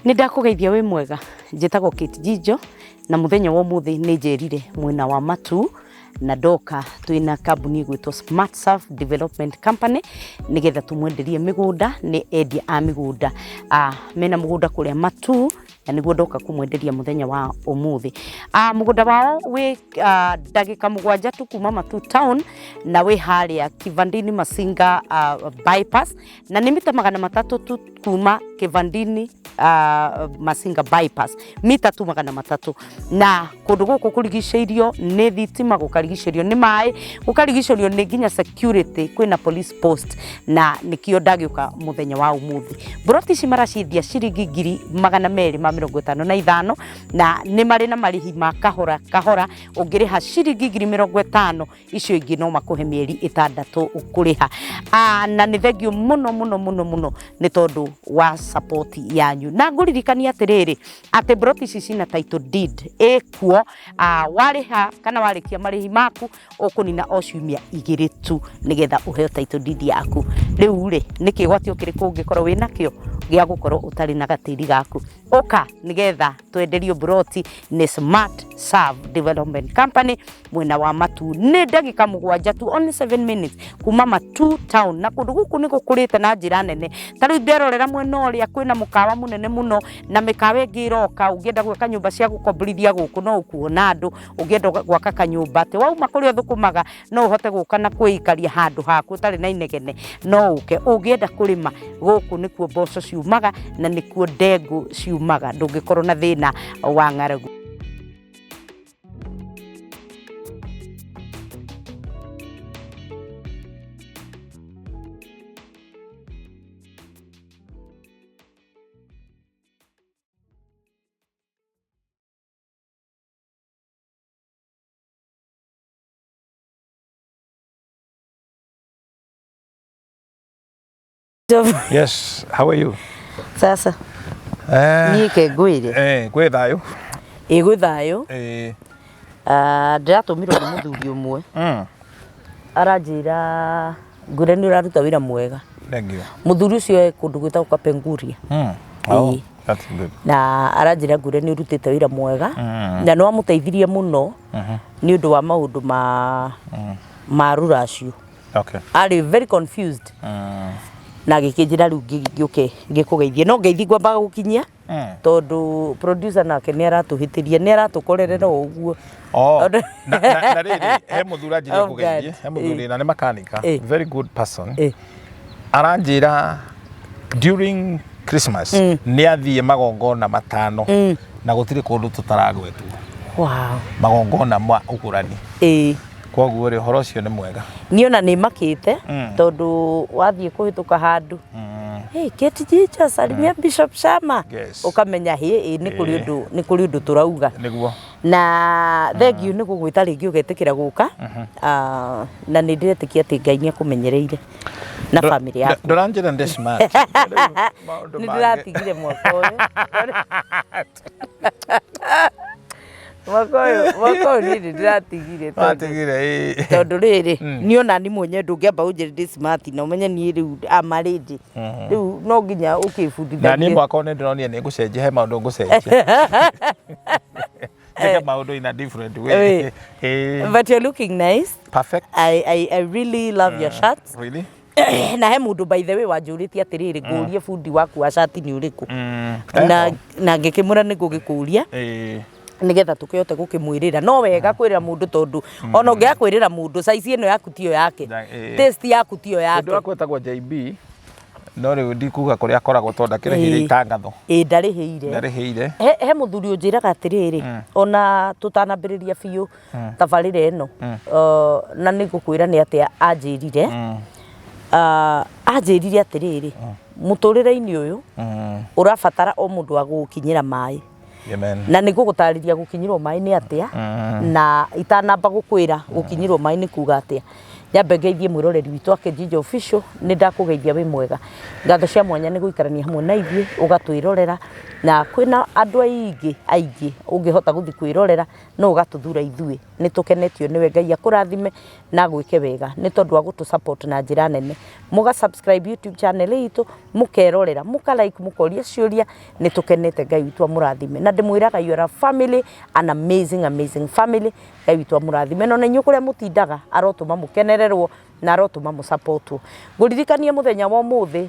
Nĩ ndakũgeithia wĩ mwega, njĩtagwo Kate Njijo na mũthenya wa ũmũthĩ nĩ njerire mwena wa Matuu na ndoka twĩna kambuni ĩgwĩtwo Smart Surf Development Company nĩgetha tũmwenderie mĩgũnda. Nĩ endia a mĩgũnda, mena mũgũnda kũrĩa Matuu na nĩguo ndoka kũmwenderia mũthenya wa ũmũthĩ. Mũgũnda wao wĩ ndagĩka 7 tu kuma Matuu town na wĩ harĩa Kivandini Masinga bypass, na nĩ mita 300 tu kuma Kivandini Masinga bypass, mita tu 300. Na kũndũ gũkũ kũrigicĩirio nĩ thitima, gũkarigicĩrio nĩ maĩ, gũkarigicĩrio nĩ nginya security, kwĩna police post, na nĩkĩo ndagĩũka mũthenya wa ũmũthĩ. Mburoti ici maraciendia ciringi 255,000, na nĩ marĩ na marĩhi ma kahora kahora. Ũngĩrĩha ciringi 50,000, icio ingĩ no makũhe mĩeri 6 kũrĩha. Na nĩ thengio mũno mũno mũno mũno nĩ tondũ wa support yanyu, na ngũririkania atĩrĩrĩ atĩ mburoti ici cina title deed ĩkuo. Warĩha kana warĩkia marĩhi maku, ũkũnina o ciumia 2 tu nĩgetha ũheo title deed yaku. Rĩu rĩ, nĩ kĩgwatio kĩrĩkũ ũngĩkorwo wĩnakĩo gĩa gũkorwo ũtarĩ na gatĩri gaku? Ũka nĩgetha twenderio mburoti nĩ Smart Serve Development Company mwena wa Matuu. Nĩ ndagĩka 7 tu, only 7 minutes kuma Matuu town, na kũndũ gũkũ nĩ gũkũrĩte na njĩra nene. Ta rĩu nderorera mwena ũrĩa kwĩna mũkawa mũnene mũno na mĩkawa ĩngĩ ĩroka. Ũngĩenda gwaka nyũmba cia gũkomborithia gũkũ, no ũkuona andũ. Ũngĩenda gwaka kanyũmba atĩ wauma kũrĩa ũthũkũmaga no ũhote gũka na kwĩikaria handũ haku ũtarĩ na inegene, no ũke. Ũngĩenda kũrĩma, gũkũ nĩkuo mboco ciumaga na nĩkuo ndengũ ciumaga, ndũngĩkorwo na thĩna wa ng'aragu. Yes, how are you? Sasa niĩ ke ngwĩre. Kwĩ thayũ. Ĩ, gwĩ thayũ. Eh. Ndĩratũmirwo nĩ mũthuri ũmwe, aranjĩra ngwĩre nĩ ũraruta wĩra mwega. Thank you. Mũthuri ũcio e kũndũ gwĩtagwo Kapenguria. Oh, Ĩĩ. that's good. Na aranjĩra ngwĩre nĩ ũrutĩte wĩra mwega na nĩ wamũteithirie mũno nĩ ũndũ wa maũndũ ma rũracio. Arĩ very confused na agĩkĩnjĩra rĩu ngĩũke ngĩkũgeithie, no ngeithi ngwambaga gũkinyia tondũ producer nake nĩ aratũhĩtĩria, nĩ aratũkorerera o ũguo. Oh, na rĩrĩ, he mũthuri anjĩrire Oh, kũgeithie, God. he mũthuri na nĩ makanika, very good person. Aranjĩra during Christmas nĩ athiĩ magongona 5 na gũtirĩ kũndũ tũtaragwetwo. Magongona ma ũgũrani. Koguo rĩ, ũhoro ũcio nĩ mwega. Niĩ ona nĩ makĩte tondũ wathiĩ kũhĩtũka handũ, "Hey, Kate Jijo, salimia Bishop Shama." Ũkamenya hĩ ĩ nĩ kũrĩ ũndũ, nĩ kũrĩ ũndũ tũrauga. Nĩguo. Na thengiũ nĩ gũgwĩta rĩngĩ ũgetĩkĩra gũka. Na nĩ ndĩretĩkia atĩ Ngai nĩ akũmenyereire na family yaku. Ndũranjĩra ndĩ smart. Rĩu maũndũ Nĩ mangĩ. ndĩratigire mwaka ũyũ, mwaka ũyũ niĩ nĩ ndĩratigire tondũ Watigire, ĩĩ. Tondũ rĩrĩ, niĩ ona ni mwenyewe ndũngĩamba ũnjĩre ndĩ smart na ũmenye niĩ rĩu amarĩndĩ rĩu no nginya Na niĩ ũkĩbundithagie. mwaka ũyũ nĩ ndĩronire nĩ ngũcenjia, he maũndũ ngũcenjia, njĩke maũndũ in a different way. Ĩĩ. But you're looking nice. Perfect. I really love your shirts. Really? Na he mũndũ, by the way, wanjũrĩtie atĩrĩrĩ, ngũrie bundi waku wa cati nĩ ũrĩkũ, na ngĩkĩmwĩra nĩ ngũgĩkũria nĩgetha tũkĩhote gũkĩmwĩrĩra. No wega kwĩrĩra mũndũ, tondũ ona ũngĩaga kwĩrĩra mũndũ, size ĩno yaku tiyo yake. Ĩĩ. Taste yaku tiyo Mũndũ yake. wakwa etagwo JB, no rĩu ndikuga kũrĩa akoragwo tondũ ndakĩrĩhĩire itangatho. Ĩĩ, ndarĩhĩire. Ndarĩhĩire. He mũthuri ũnjĩraga atĩrĩrĩ, ona tũtanambĩrĩria biũ tabarĩra ĩno, na nĩ ngũkwĩra nĩ atĩa anjĩrire. Anjĩrire atĩrĩrĩ, mũtũrĩre-inĩ ũyũ ũrabatara o mũndũ wa gũgũkinyĩra maĩ. Amen. Na nĩ ngũgũtarĩria gũkinyĩrwo maĩ nĩ atĩa, na itanamba gũkwĩra gũkinyĩrwo maĩ nĩ kuga atĩa, Nyambe ngeithie mwĩroreri witũ wa Kĩnjinja Official, nĩ ndakũgeithia wĩ mwega. Ngatho cia mwanya nĩ gũikarania hamwe na ithuĩ ũgatwĩrorera, na kwĩna andũ aingĩ aingĩ ũngĩhota gũthiĩ kwĩrorera no ũgatũthura ithuĩ. Nĩ tũkenetio nĩwe, Ngai akũrathime na agwĩke wega nĩ tondũ wa gũtũ support na njĩra nene. Mũga subscribe YouTube channel itũ, mũkerorera, mũka like, mũkoria ciũria, nĩ tũkenete. Ngai witũ amũrathime. Na ndĩmwĩraga you are a family, an amazing amazing family. Ngai witũ amũrathime. Na ona inyuĩ kũrĩa mũtindaga arotũma mũkenererwo na arotũma mũsapotwo. Ngũririkanie mũthenya wa ũmũthĩ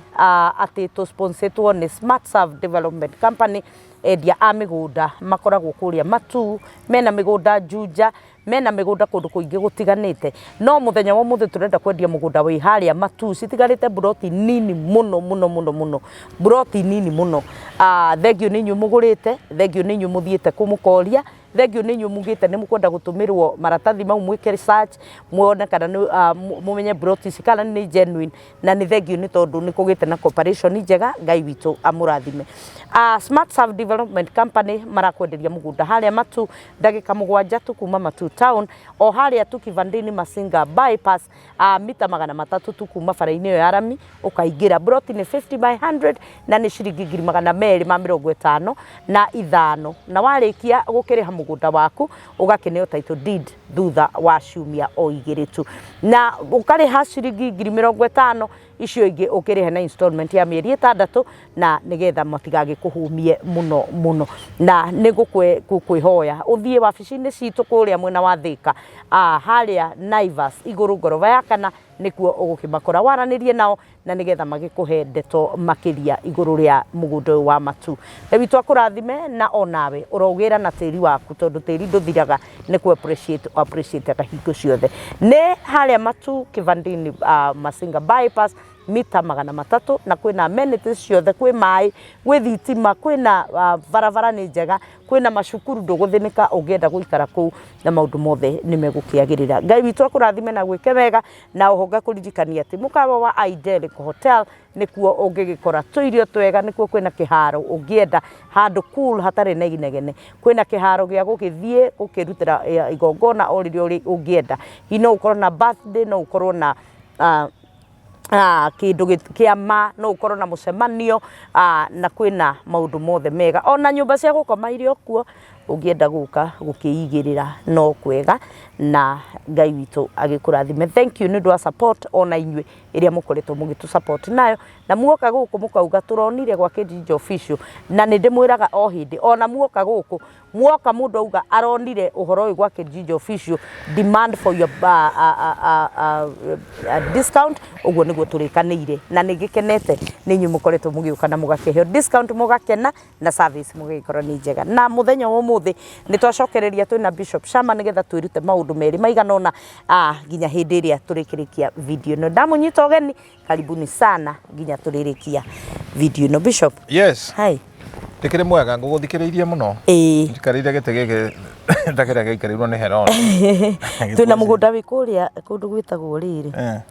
atĩ tũsponsetwo nĩ Smart Serve Development Company, endia a mĩgũnda makoragwo kũrĩa Matuu, mena mĩgũnda Juja, mena mĩgũnda kũndũ kũingĩ gũtiganĩte. No mũthenya wa ũmũthĩ tũrenda kwendia mũgũnda wĩ harĩa Matuu, citigarĩte mburoti nini mũno mũno mũno mũno, mburoti nini mũno. Thengiũ nĩ inyuĩ mũgũrĩte, thengiũ nĩ inyuĩ mũthiĩte kũ mũkoria, Thengiũ nĩ inyuĩ mugĩte nĩ mũkwenda gũtũmĩrwo maratathi mau mwĩke research muone kana nĩ mũmenye plot ici kana nĩ genuine, na nĩ thengiũ nĩ tondũ nĩ kũgĩte na cooperation njega. Ngai witũ amũrathime. Smart Serve Development Company marakwenderia mũgũnda harĩa Matu, ndagĩka 7 tu kuma Matu town, o harĩa tu Kivandini Masinga bypass, mita 300 tu kuma bara-inĩ ĩyo ya rami ũkaingĩra. Plot nĩ 50 by 100 na nĩ ciringi 255,000, na warĩkia gũkĩrĩha mũgũnda waku ũgakĩneo title deed thutha wa ciumia o 2 tu, na ũkarĩha ciringi 50,000, icio ingĩ ũkĩrĩhe na installment ya mĩeri 6, na nĩgetha matigagĩkũhumie mũno mũno. Na nĩ gũkwĩhoya ũthiĩ wabici-inĩ citũ kũrĩa mwena wa Thĩka, harĩa Naivas igũrũ ngoroba ya kana, nĩkuo ũgũkĩmakora waranĩrie nao na nĩgetha magĩkũhe ndeto makĩria igũrũ rĩa mũgũnda ũyũ wa Matu. Ngai witũ akũrathime, na onawe ũrogĩra na tĩri waku, tondũ tĩri ndũthiraga, nĩ kũ appreciate appreciate hingo ciothe. Nĩ harĩa Matu Kivandini, Masinga bypass, mita 300, na kwĩna amenities ciothe, kwĩ maĩ, gwĩ thitima, kwĩna barabara nĩ njega, kwĩna macukuru, ndũgũthĩnĩka ũngĩenda gũikara kũu, na maũndũ mothe nĩ megũkĩagĩrĩra. Ngai witũ akũrathime na gwĩke wega. Na oho ngakũririkania atĩ mũkawa wa Idyllic Hotel nĩkuo ũngĩgĩkora tũirio twega, nĩkuo kwĩna kĩharo ũngĩenda handũ cool hatarĩ na inegene, kwĩna kĩharo gĩa gũgĩthiĩ gũkĩrutĩra igongona o rĩrĩa ũngĩenda. Hihi no ũkorwo na birthday, no ũkorwo na kĩndũ kĩa ma, no ũkorwo na mũcemanio, na kwĩna maũndũ mothe mega, ona nyũmba cia gũkoma irĩ o kuo ũngĩenda gũka gũkĩigĩrĩra no kwega, na Ngai witũ agĩkũrathime. Thank you nĩ ũndũ wa support ona inyuĩ ĩrĩa mũkoretwo mũgĩtũ support nayo, na muoka gũkũ mũkauga tũronire gwa Kĩnjinja Official, na nĩ ndĩmwĩraga o hĩndĩ ona muoka gũkũ, muoka mũndũ auga aronire ũhoro ũyũ gwa Kĩnjinja Official, demand for your discount. Ũguo nĩguo tũrĩkanĩire, na nĩ gĩkenete nĩ inyuĩ mũkoretwo mũgĩũka na mũgakĩheo discount, mũgakena na service mũgĩkorwo nĩ njega. Na mũthenya wa ũmũthĩ nĩ twacokereria twĩna Bishop Shama nĩgetha twĩrute maũndũ merĩ maigana ũna nginya hĩndĩ ĩrĩa tũrĩkĩrĩkia video ĩno. Ndamũnyita ũgeni, karibuni sana nginya tũrĩrĩkia video ĩno. Bishop. Yes. Hi. Ndĩkĩrĩ mwega, ngũgũthikĩrĩirie mũno. Ĩĩ. Njikarĩire gĩtĩ gĩkĩ ta kĩrĩa gĩaikarĩirwo nĩ Herode. Twĩna mũgũnda wĩ kũrĩa kũndũ gwĩtagwo rĩrĩ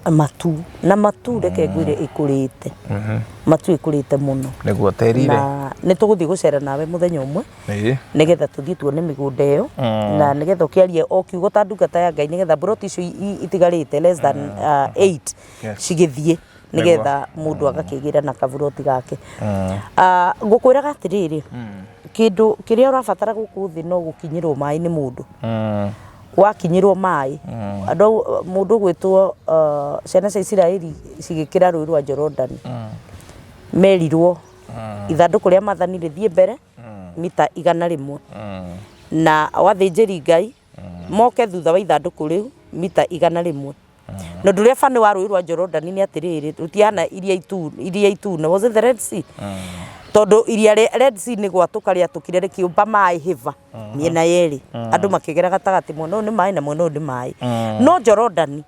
Matu, na Matu reke ngwĩre ĩkũrĩte, Matu ĩkũrĩte mũno. Nĩguo tĩri rĩ. Na nĩ tũgũthiĩ gũcera nawe mũthenya ũmwe nĩgetha tũthiĩ tuone mĩgũnda ĩyo, na nĩgetha ũkĩarie o kiugo ta ndungata ya Ngai, nĩgetha mburoti icio itigarĩte less than 8 cigĩthiĩ, nĩgetha mũndũ agakĩgĩra na kaburoti gake. Ngũkwĩraga atĩrĩrĩ, kĩndũ kĩrĩa ũrabatara gũkũ thĩ no gũkinyĩrwo maĩ nĩ mũndũ. Wakinyĩrwo maĩ, andũ mũndũ ũgwĩtwo ciana cia Isiraeli cigĩkĩra rũĩ rwa Jorodani, merirwo ithandũkũ rĩa mathani rĩthiĩ mbere mita 100, na wathĩnjĩri Ngai moke thutha wa ithandũkũ rĩu mita 100. Na ũndũ ũrĩa bani wa rũĩ rwa Jorodani nĩ atĩrĩrĩ, rũtihana iria itune, iria itune, was it the Red Sea? Tondũ iria rĩa Red Sea nĩ gwatũka rĩatũkire rĩkĩũmba maĩ hĩba mĩena yerĩ, andũ makĩgera gatagatĩ, mwena ũyũ nĩ maĩ na mwena ũyũ nĩ maĩ. No Jorodani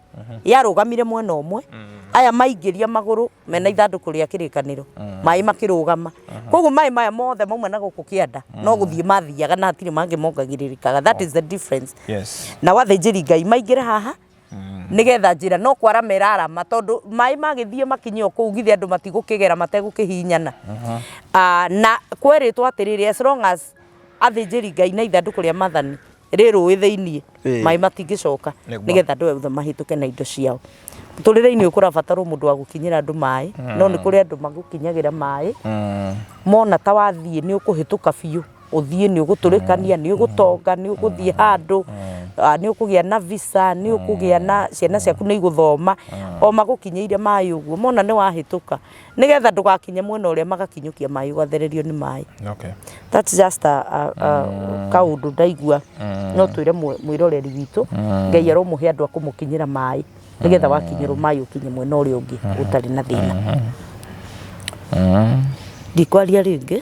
yarũgamire mwena ũmwe, aya maingĩria magũrũ mena ithandũkũ rĩa kĩrĩkanĩro, maĩ makĩrũgama. Koguo maĩ maya mothe mauma na gũkũ kĩanda no gũthiĩ mathiaga, na hatirĩ mangĩ mongagĩrĩrĩkaga. That is the difference. Na wathĩnjĩri Ngai maingĩre haha nĩgetha njĩra no kwarama ĩrarama, tondũ maĩ magĩthiĩ makinye o kũu, githĩ andũ matigũkĩgera mategũkĩhinyana? Na kwerĩtwo atĩrĩrĩ, as long as athĩnjĩri Ngai na ithandũkũ rĩa mathani Rĩ rũĩ thĩiniĩ. Maĩ matingĩcoka. Nĩgetha andũ othe mahĩtũke na indo ciao. Mũtũrĩre-inĩ ũyũ kũrabatarwo mũndũ wa gũkinyĩra andũ maĩ, no nĩ kũrĩ andũ magũkinyagĩra maĩ, mona ta wathiĩ nĩ ũkũhĩtũka biũ, ũthiĩ nĩ ũgũtũrĩkania, nĩ ũgũtonga, nĩ ũgũthiĩ handũ, nĩ ũkũgĩa na visa, nĩ ũkũgĩa na, ciana ciaku nĩ igũthoma, o magũkinyĩire maĩ ũguo, mona nĩ wahĩtũka, nĩgetha ndũgakinye mwena ũrĩa magakinyũkia maĩ ũgathererio nĩ maĩ. Okay. That's just a kaũndũ ndaigua no twĩre mwĩroreri witũ, Ngai aromũhe andũ a kũmũkinyĩra maĩ, nĩgetha wakinyĩrwo maĩ ũkinye mwena ũrĩa ũngĩ ũtarĩ na thĩna. Ndikwaria rĩngĩ.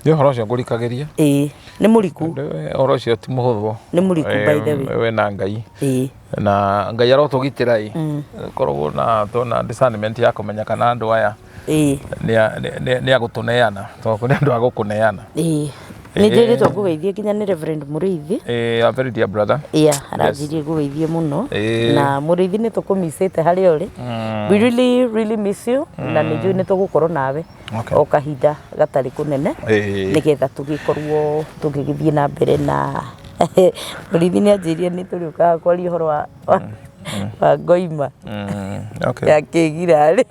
Nĩ ũhoro ũcio ngũrikagĩria. Ĩĩ, nĩ mũriku. Ũhoro ũcio ti mũhũthũ. Nĩ mũriku by the way. We na Ngai. Na Ngai arotũgitĩra ĩ. Koragwo na tona discernment ya kũmenya kana andũ aya nĩ agũtũneana, tondũ kũrĩ andũ a gũkũneana. Ĩĩ. Nĩ njĩrĩtwo ngũgeithie nginya nĩ Reverend Mũrĩithi. A very dear brother. Yeah, aranjĩrire ngũgeithie mũno. Na Mũrĩithi nĩ tũkũmicĩte harĩa ũrĩ. We really really miss you na nĩ njũĩ nĩ tũgũkorwo nawe o kahinda gatarĩ kũnene nĩgetha tũgĩkorwo tũgĩgĩthiĩ na mbere na Mũrĩithi nĩ anjĩrire nĩ tũrĩũkaga kwaria ũhoro wa ngoima ya kĩgirarĩ.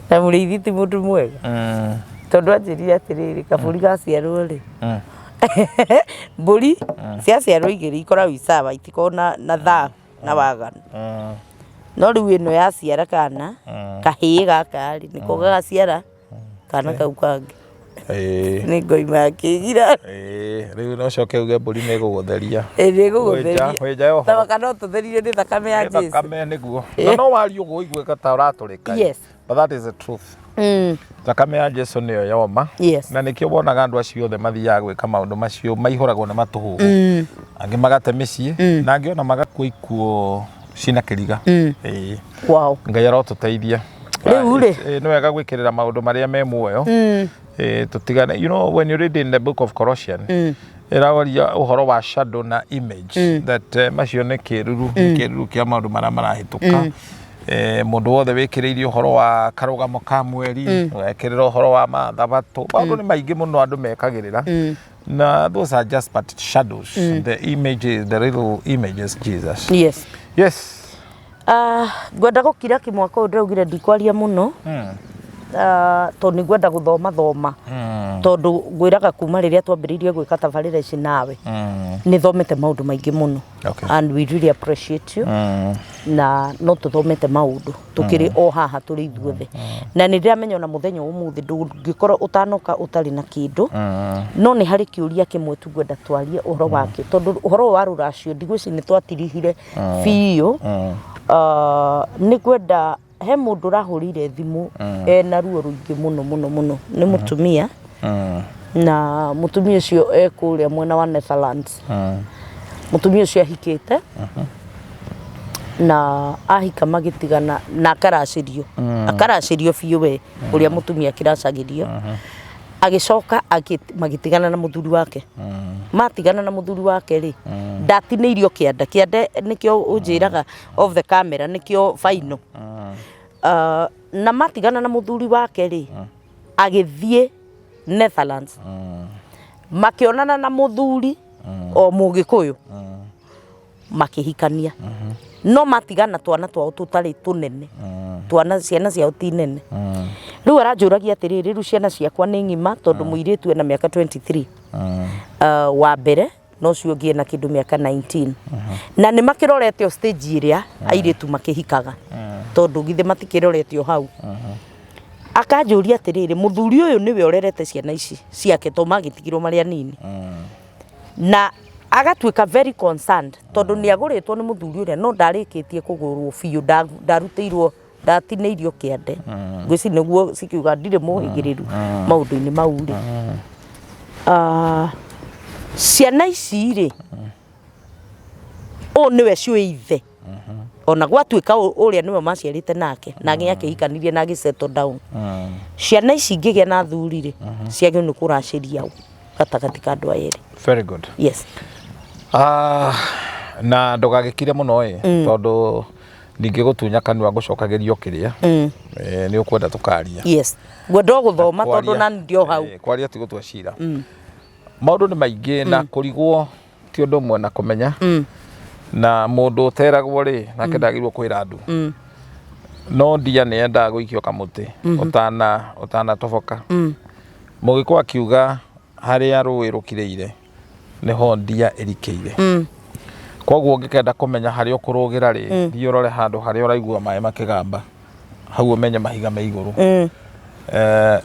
Na Mũrĩithi ti mũndũ mwega tondũ anjĩrire atĩrĩrĩ, kabũri gaciarwo rĩ, mbũri ciaciarwo igĩrĩ ikoragwo i sawa, itikoragwo na thahu na waganu. No rĩu ĩno yaciara kana kahĩĩ gaka rĩ, nĩko gagaciara kana kau kangĩ. Nĩ ngoima ya kĩgira. Rĩu no ũcoke uge mbũri nĩ ĩgũgũtheria. Nĩ ĩgũgũtheria. Wĩnjae ũhoro. Tawaka no tũtheririo nĩ thakame ya Jesu. Thakame nĩguo. Na no warie ũguo ũigue ta ũratũrĩka. But that is the truth. Thakame ya Jesu nĩyo yoma. Na nĩkĩo wonaga andũ acio othe mathiaga gwĩka maũndũ macio maihũragwo nĩ matũhũhũ. Angĩ magate mĩciĩ na angĩ ona magakua ikuũ cina kĩriga. Wow. Ngai arotũteithia. Rĩu rĩ. Nĩ wega gwĩkĩrĩra maũndũ marĩa me muoyo. Tũtigane. You know, when you read in the book of Colossians, ĩrawaria ũhoro wa shadow na image, that macio nĩ kĩruru, nĩ kĩruru kĩa maũndũ marĩa marahĩtũka. Mũndũ wothe wĩkĩrĩirie ũhoro wa karũgamo ka mweri, ũgekĩrĩra ũhoro wa mathabatũ, maũndũ nĩ maingĩ mũno andũ mekagĩrĩra, na those are just but shadows. The image is, the real image is Jesus. Yes. Yes. Ngwenda gũkira kĩmwaka ũyũ ndĩraugire ndikwaria mũno, tondũ nĩ ngwenda gũthoma thoma, tondũ ngwĩraga kuma rĩrĩa twambĩrĩirie gwĩka tabarĩra ici nawe, nĩ thomete maũndũ maingĩ mũno. And we really appreciate you. Na no tũthomete maũndũ tũkĩrĩ o haha tũrĩ ithuothe, na nĩ ndĩramenya ona mũthenya ũmũthĩ ndũngĩkorwo ũtanoka ũtarĩ na kĩndũ, no nĩ harĩ kĩũria kĩmwe tu ngwenda twarie ũhoro wakĩo, tondũ ũhoro ũyũ wa rũracio ndigwĩciria nĩ twatirihire biũ. Nĩ ngwenda he mũndũ ũrahũrĩire thimũ ena ruo rũingĩ mũno mũno mũno, nĩ mũtumia, na mũtumia ũcio e kũrĩa mwena wa Netherlands. Mũtumia ũcio ahikĩte, na ahika magĩtigana na akaracĩrio, akaracĩrio biũ we ũrĩa mũtumia akĩracagĩrio. Agĩcoka magĩtigana na mũthuri wake. Matigana na mũthuri wake rĩ, ndatinĩirio kĩanda. Kĩanda nĩkĩo ũnjĩraga off the camera, nĩkĩo final. Na matigana na mũthuri wake rĩ, agĩthiĩ Netherlands, makĩonana na mũthuri o mũgĩkũyũ, makĩhikania, no matigana twana twao tũtarĩ tũnene, twana ciana ciao ti nene. Rĩu aranjũragia atĩrĩrĩ, rĩu ciana ciakwa nĩ ng'ima, tondũ mũirĩtu ena mĩaka 23 wa mbere, na ũcio ũngĩ ena kĩndũ mĩaka 19, na nĩ makĩrorete o stage ĩrĩa airĩtu makĩhikaga, tondũ githĩ matikĩrorete o hau. Akanjũria atĩrĩrĩ, mũthuri ũyũ nĩwe ũrerete ciana ici ciake, tondũ magĩtigirwo marĩ anini, na agatuĩka very concerned tondũ nĩ agũrĩtwo nĩ mũthuri ũrĩa, no ndarĩkĩtie kũgũrwo biũ, ndarutĩirwo, ndatinĩirio kĩande. Ngwĩciria nĩguo cikiuga ndirĩ mũhĩgĩrĩru maũndũ-inĩ mau rĩ. Ciana ici rĩ, ũũ nĩwe ciũĩ ithe, ona gwatuĩka ũrĩa nĩwe maciarĩte nake na nĩ akĩhikanirie na agĩ settle down. Ciana ici ingĩgĩa na athuri rĩ, ciagĩrĩirwo nĩ kũracĩria ũ gatagatĩ ka andũ aya erĩ? Very good. Yes. Na ndũgagĩkire mũno ĩ, tondũ ndingĩgũtunya kanua ngũcokagĩrio kĩrĩa nĩ ũkwenda tũkaria. Yes, ngwenda o gũthoma tondũ nani ndio hau. Kwaria ti gũtua cira. Maũndũ nĩ maingĩ na kũrigwo ti ũndũ ũmwe na kũmenya. Na mũndũ ũteragwo rĩ, nake ndagĩrĩirwo kwĩra andũ. No ndia nĩ yendaga gũikio kamũtĩ ũtanatoboka. Mũgĩkũyũ akiuga harĩa rũĩ rũkirĩire nĩho ndia ĩrikĩire. Koguo ũngĩkenda kũmenya harĩa ũkũrũgĩra rĩ, thiĩ ũrore handũ harĩa ũraigua maĩ makĩgamba, hau ũmenye mahiga me igũrũ.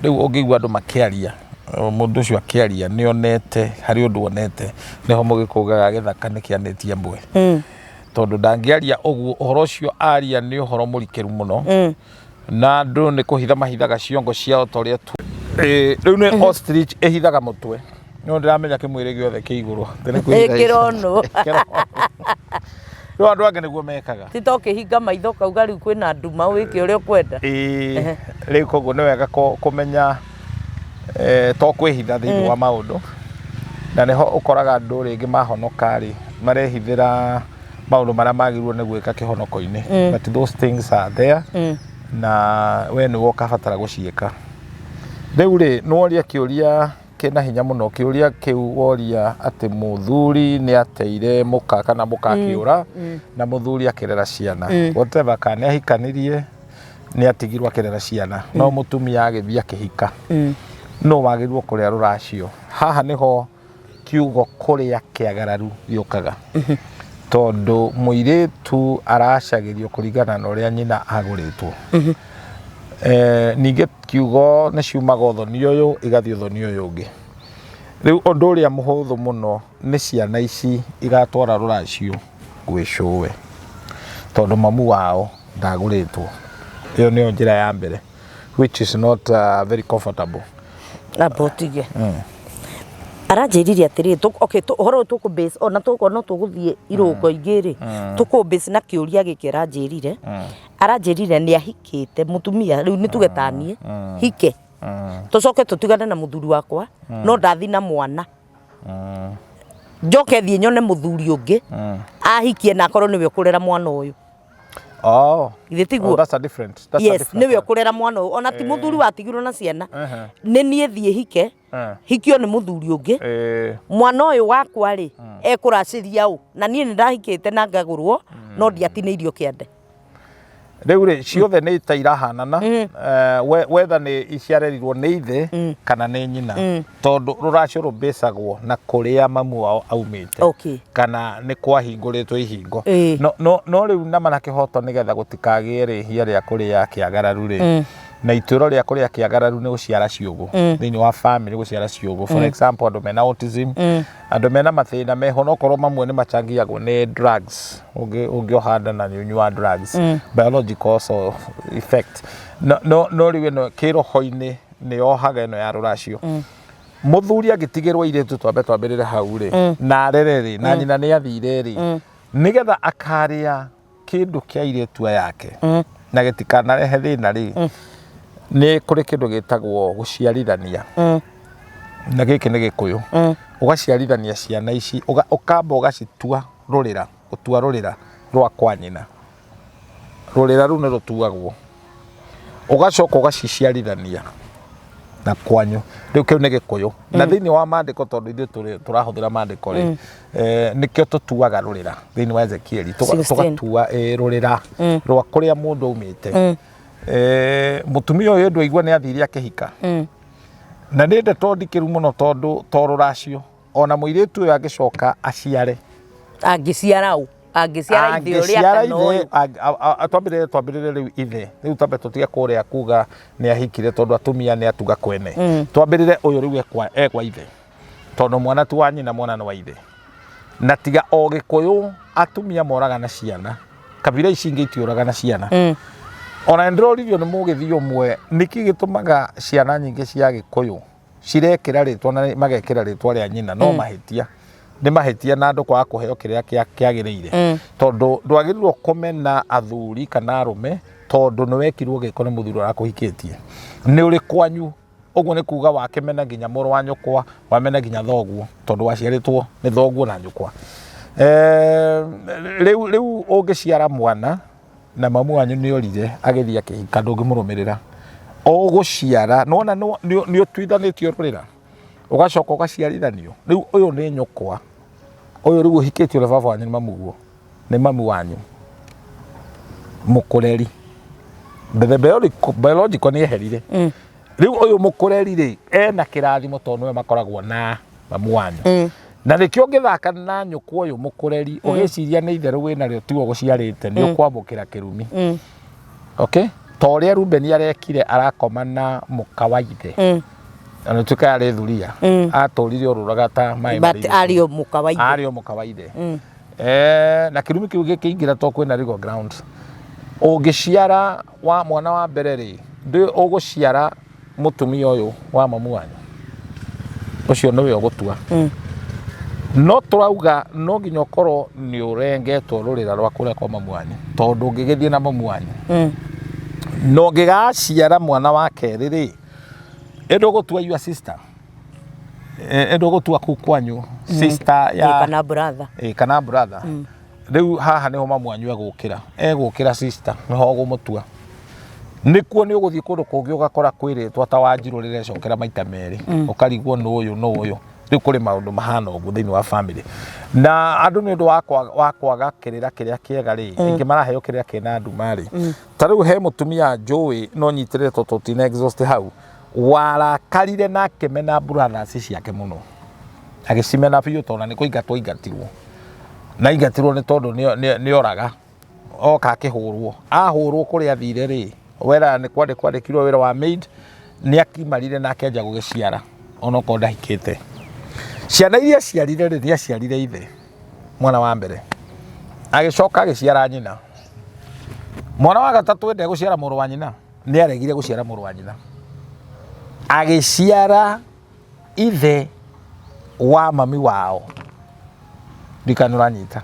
Rĩu ũngĩigua andũ makĩaria, mũndũ ũcio akĩaria nĩ onete harĩ ũndũ onete, nĩho mũgĩkũyũ augaga gĩthaka nĩ kĩanĩtie mbwe. Tondũ ndangĩaria ũguo, ũhoro ũcio aria nĩ ũhoro mũrikĩru mũno. Na andũ nĩ kũhitha mahithaga ciongo ciao ta ũrĩa tu. Rĩu nĩ ostrich ĩhithaga mũtwe. No ndĩramenya kĩmwĩrĩ gĩothe kĩ igũrũ. Kĩronwo. Rĩu andũ angĩ nĩguo mekaga. Ti to kĩhinga maitho kauga rĩu kwĩna nduma wĩke ũrĩa ũkwenda. Ĩĩ, rĩu koguo nĩ wega kũmenya to kwĩhitha thĩinĩ wa maũndũ. Na nĩho ũkoraga andũ rĩngĩ mahonoka rĩ, marehithĩra maũndũ marĩa magĩrĩirwo nĩ gwĩka kĩhonoko-inĩ. But those things are there. Na we nĩwe ũkabatara gũciĩka. Rĩu rĩ, nĩworia kĩũria kĩna hinya mũno, kĩũria kĩu woria atĩ mũthuri nĩ ateire mũka kana mũka akĩũra na mũthuri akĩrera ciana. Whatever, kana nĩ ahikanirie nĩ atigirwo akĩrera ciana, no mũtumia agĩthiĩ akĩhika. Nũ wagĩrĩirwo kũrĩa rũracio? Haha nĩho kiugo kũrĩa kĩagararu gĩũkaga. Tondũ mũirĩtu aracagĩrio kũringana na ũrĩa nyina agũrĩtwo. Ningĩ kiugo nĩ ciumaga ũthoni ũyũ igathiĩ ũthoni ũyũ ũngĩ. Rĩu ũndũ ũrĩa mũhũthũ mũno nĩ ciana ici igatwara rũracio gwĩ cũwe, tondũ mamu wao ndagũrĩtwo. Ĩyo nĩyo njĩra ya mbere, which is not very comfortable. Amba ũtige. Aranjĩrire atĩrĩrĩ, okay, ũhoro ũyũ tũkũ base ona tũkorwo no tũgũthiĩ irũngo ingĩ rĩ, tũkũ base na kĩũria gĩkĩ aranjĩrire. Aranjĩrire nĩ ahikĩte mũtumia, rĩu nĩ tuge ta niĩ, hike. Tũcoke tũtigane na mũthuri wakwa, no ndathi na mwana. Njoke thiĩ nyone mũthuri ũngĩ, ahikie na akorwo nĩwe ũkũrera mwana ũyũ. Oh. Githĩ tiguo? Oh, that's a different. That's a Yes, different nĩwe one. ũkũrera mwana ũyũ. Ona ti mũthuri watigirwo na ciana. Nĩ niĩ thiĩ hike, hikio nĩ mũthuri ũngĩ. Mwana ũyũ wakwa rĩ, ekũracĩria ũ? Na niĩ nĩ ndahikĩte na ngagũrwo, no ndiatinĩirio kĩande. Rĩu rĩ, ciothe nĩ ta irahanana. Wetha nĩ iciarerirwo nĩ ithe kana nĩ nyina, tondũ rũracio rũmbĩcagwo na kũrĩa mamu wao aumĩte. Kana nĩ kwahingũrĩtwo ihingo. No rĩu nama na kĩhoto nĩgetha gũtikagĩe rĩhia rĩa kũrĩa kĩagararu rĩ, na ituĩro rĩa kũrĩa kĩagararu nĩ gũciara ciũgũ. Thĩinĩ wa family gũciara ciũgũ. For example, andũ mena autism, andũ mena mathĩna meho, no korwo mamwe nĩ machangiagwo nĩ drugs. Ũngĩoha nda na nĩ ũnyua drugs, biological also effect. No rĩu ĩno kĩroho-inĩ nĩ yohaga ĩno ya rũracio. Mũthuri angĩtigĩrwo airĩtu, twambe twambĩrĩre hau rĩ, na arere rĩ, na nyina nĩ athire rĩ, nĩgetha akarĩa kĩndũ kĩa airĩtu aya ake na gĩtikanarehe thĩna rĩ, nĩ kũrĩ kĩndũ gĩtagwo gũciarithania. Na gĩkĩ nĩ Gĩkũyũ. Ũgaciarithania ciana ici, ũkamba ũgacitua rũrĩra, gũtua rũrĩra rwa kwa nyina. Rũrĩra rũu nĩ rũtuagwo. Ũgacoka ũgaciciarithania na kwanyu. Rĩu kĩu nĩ Gĩkũyũ. Na thĩinĩ wa maandĩko, tondũ ithuĩ tũrahũthĩra maandĩko rĩ, nĩkĩo tũtuaga rũrĩra thĩinĩ wa Ezekieli. Tũgatua rũrĩra rwa kũrĩa mũndũ aumĩte. Mũtumia ũyũ ndwaigua nĩ athire akĩhika. Na nĩ ndeto ndikĩru mũno tondũ to rũracio ona mũirĩtu ũyũ angĩcoka aciare. Angĩciara ũ? Angĩciara ithe ũrĩa kana ũyũ? Twambĩrĩre rĩu ithe. Rĩu twambe tũtige kũrĩa kuga nĩ ahikire tondũ atumia nĩ atuga kwene. Twambĩrĩre ũyũ rĩu ekwa ithe. Tondũ mwana ti wa nyina, mwana nĩ wa ithe. Na tiga o Gĩkũyũ atumia moraga na ciana. Kabira ici ingĩ itiũraga na ciana. Ona nĩndĩroririo nĩ mũgĩthi ũmwe nĩkĩ gĩtũmaga ciana nyingĩ cia Gĩkũyũ cirekĩra rĩtwa na magekĩra rĩtwa rĩa nyina, no mahĩtia nĩ mahĩtia na andũ kwaga kũheo kĩrĩa kĩagĩrĩire. Tondũ ndwagĩrĩirwo kũmena athuri kana arũme tondũ nĩ wekirwo gĩko nĩ mũthuri ũrakũhikĩtie. Nĩ ũrĩ kwanyu, ũguo nĩ kuga wakĩmena nginya mũrũ wa nyũkwa, wamena nginya thoguo, tondũ waciarĩtwo nĩ thoguo na nyũkwa. Rĩu ũngĩciara mwana na mamu wanyu nĩ orire agĩthiĩ akĩhika, ndũngĩmũrũmĩrĩra. Ũgũciara, nĩwona nĩ ũtuithanĩtio rũrĩra. Ũgacoka ũgaciarithanio. Rĩu ũyũ nĩ nyũkwa. Ũyũ rĩu ũhikĩtio na baba wanyu nĩ mamuguo. Nĩ mamu wanyu. Mũkũreri. The biological nĩ eherire. Rĩu ũyũ mũkũreri rĩ, ena kĩrathimo tondũ nĩwe makoragwo na mamu wanyu. Na nĩkĩo ũngĩthaka na nyũkwa ũyũ mũkũreri, ũgĩciria nĩ itherũ wĩnarĩo tiwe ũgũciarĩte, nĩ ũkwamũkĩra kĩrumi. Okay? Ta ũrĩa Rubeni arekire arakoma na mũka wa ithe. Na nĩtuĩka yarĩ thuria. Atũrire ũrũraga ta maĩ But arĩ o mũka wa ithe. Arĩ o mũka wa ithe. Na kĩrumi kĩu gĩkĩingĩra to kwĩna legal grounds. Ũngĩciara wa mwana wa mbere rĩ, ndũ ũgũciara mũtumia ũyũ wa mamu wanyu. Ũcio nĩwe ũgũtua. No tũrauga no nginya ũkorwo nĩ ũrengetwo rũrĩra rwa kũrĩa kwa mamu wanyu, tondũ ũngĩgĩthiĩ na mamu wanyu. Na ũngĩgaciara mwana wa kerĩ rĩ, ĩndũ ũgũtua your sister. Ĩndũ ũgũtua kuu kwanyu sister ya Kana brother. Kana brother. Rĩu haha nĩho mamu wanyu egũkĩra. Egũkĩra sister, nĩho ũgũmũtua. Nĩkuo nĩ ũgũthiĩ kũndũ kũngĩ ũgakora kwĩ rĩtwa ta Wanjirũ rĩrecokera maita merĩ. Ũkarigwo nũ ũyũ nũ ũyũ. Rĩu kũrĩ maũndũ mahana ũguo thĩinĩ wa family. Na andũ nĩ ũndũ wa kwaga kĩrĩra kĩrĩa kĩega rĩ, aingĩ maraheo kĩrĩra kĩna nduma rĩ. Ta rĩu he mũtumia njũĩ no nyitĩrĩre tondũ tũtina exhaust hau, warakarire na akĩmena brothers ciake mũno. Agĩcimena biũ tondũ nĩ kũingatwo aingatirwo. Na aingatirwo nĩ tondũ nĩ oraga. Oka akĩhũrwo. Ahũrwo kũrĩa athire rĩ, wera nĩ kwandĩkirwo wĩra wa maid, nĩ akimarire na akĩanjia gũgĩciara onokorwo ndahikĩte. Ciana iria aciarire rĩ, nĩ aciarire ithe mwana wa mbere. Agĩcoka agĩciara nyina. Mwana wa gatatũ ende gũciara mũrũ wa nyina, nĩ aregire gũciara mũrũ wa nyina. Agĩciara ithe wa mami wao. Ndikana ũranyita.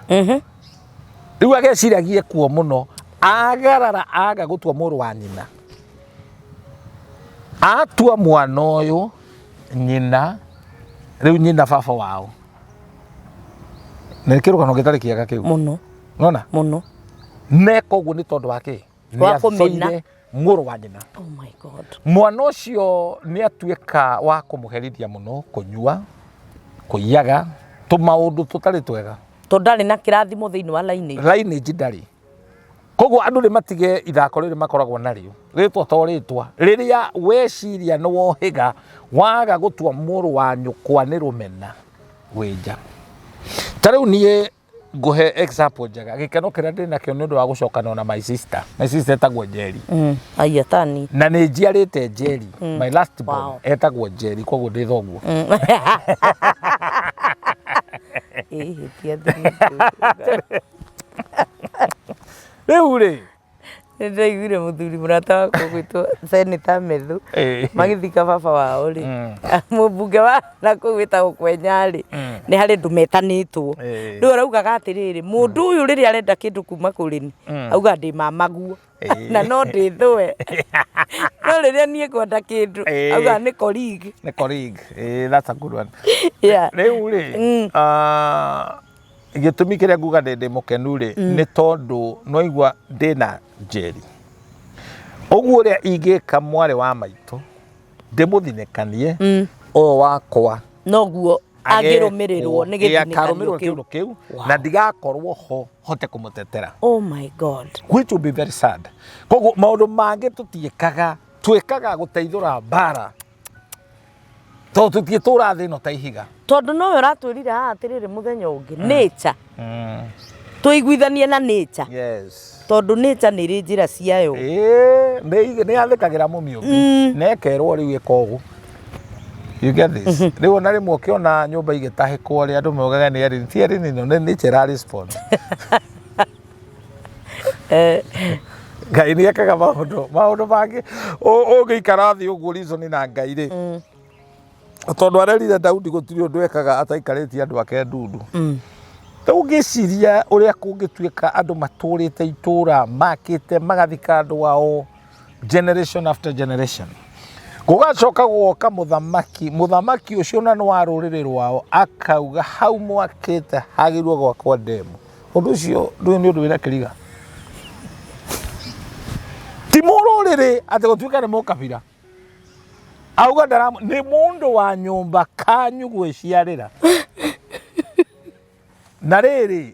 Rĩu ageciragie kuo mũno, agarara aga gũtua mũrũ wa nyina. Atua mwana ũyũ nyina, rĩu nyina baba wao. Nĩ kĩrũgano gĩtarĩ kĩega kĩu. Mũno. Nona? Mũno. Neka ũguo nĩ tondũ wa kĩ? Nĩ Wa kũmena. athũire mũrũ wa nyina. Oh my God. Mwana ũcio nĩ atuĩka wa kũmũherithia mũno, kũnyua, kũiyaga, tũmaũndũ tũtarĩ twega. Tondũ ndarĩ na kĩrathimo thĩinĩ wa lineage. Lineage ndarĩ. Koguo andũ nĩ matige ithako rĩrĩ makoragwo narĩo. Rĩtwa to rĩtwa. Rĩrĩa weciria nĩ wohĩga, waga gũtua mũrũ wa nyũkwa nĩ rũmena, wĩ nja. Ta rĩu niĩ ngũhe example njega. Gĩkeno kĩrĩa ndĩ nakĩo nĩ ũndũ wa gũcokana na my sister. My sister etagwo Njeri. Aya tani. Na nĩ njiarĩte Njeri. My last born Wow. etagwo Njeri, koguo ndĩ thoguo. Ĩhĩtia thiri. Rĩu rĩ, Nĩ ndaiguire mũthuri mũrata wakwa ũgwĩtwo Senator Methu magĩthika baba wao rĩ, mũmbunge wa na kũu wĩtagwo Kwenya rĩ, nĩ harĩ andũ metanĩtwo. Rĩu araugaga atĩrĩrĩ, mũndũ ũyũ rĩrĩa arenda kĩndũ kuma kũrĩ niĩ, auga ndĩ mamaguo na no ndĩthũe. No rĩrĩa niĩ ngwenda kĩndũ, auga nĩ colleague. Nĩ colleague. That's a good one. Yeah. Rĩu rĩ, gĩtũmi kĩrĩa nguga ndĩ mũkenu rĩ, nĩ tondũ nwaigua ndĩna Njeri. Ũguo ũrĩa ingĩka mwarĩ wa maitũ, ndĩmũthinĩkanie, ũyũ wakwa Noguo angĩrũmĩrĩrwo nĩ gĩthinĩkanio akarũmĩrĩrwo kĩu. kĩũndũ kĩu na ndigakorwo ho hote kũmũtetera. Oh my God. Which will be very sad. Koguo maũndũ mangĩ tũtiĩkaga, twĩkaga gũteithũra mbara. Tondũ tũtiĩtũra thĩ ĩno ta ihiga. Tondũ nowe ũratwĩrire haha atĩrĩrĩ mũthenya ũngĩ, nature. Tũiguithanie na nature. Yes. Tondũ nature nĩ ĩrĩ njĩra ciayo. Nĩ yathĩkagĩra mũmĩũmbi na ĩkerwo rĩu ĩka ũũ. You get this? Rĩu ona rĩmwe ũkĩona nyũmba igĩtahĩkwo rĩ, andũ maugaga nĩ erĩ, ti erĩ nĩ nĩ nature ĩra respond. Ngai nĩ ekaga maũndũ mangĩ ũngĩikara thĩ ũguo reason na Ngai rĩ, tondũ arerire Daudi gũtirĩ ũndũ ekaga ataikarĩtie andũ ake ndundu. Rĩu ũngĩciria ũrĩa kũngĩtuĩka andũ matũrĩte itũra makĩte magathika andũ ao generation after generation, gũgacoka gũgoka mũthamaki, mũthamaki ũcio na nĩ wa rũrĩrĩ rwao, akauga hau mwakĩte hagĩrĩirwo gwakwo ndemu. Ũndũ ũcio ndũĩ nĩ ũndũ wĩna kĩriga, ti mũrũrĩrĩ atĩ gũtuĩka nĩ mũkabira. Auga ndara nĩ mũndũ wa nyũmba kanyu gwĩciarĩra. Na rĩrĩ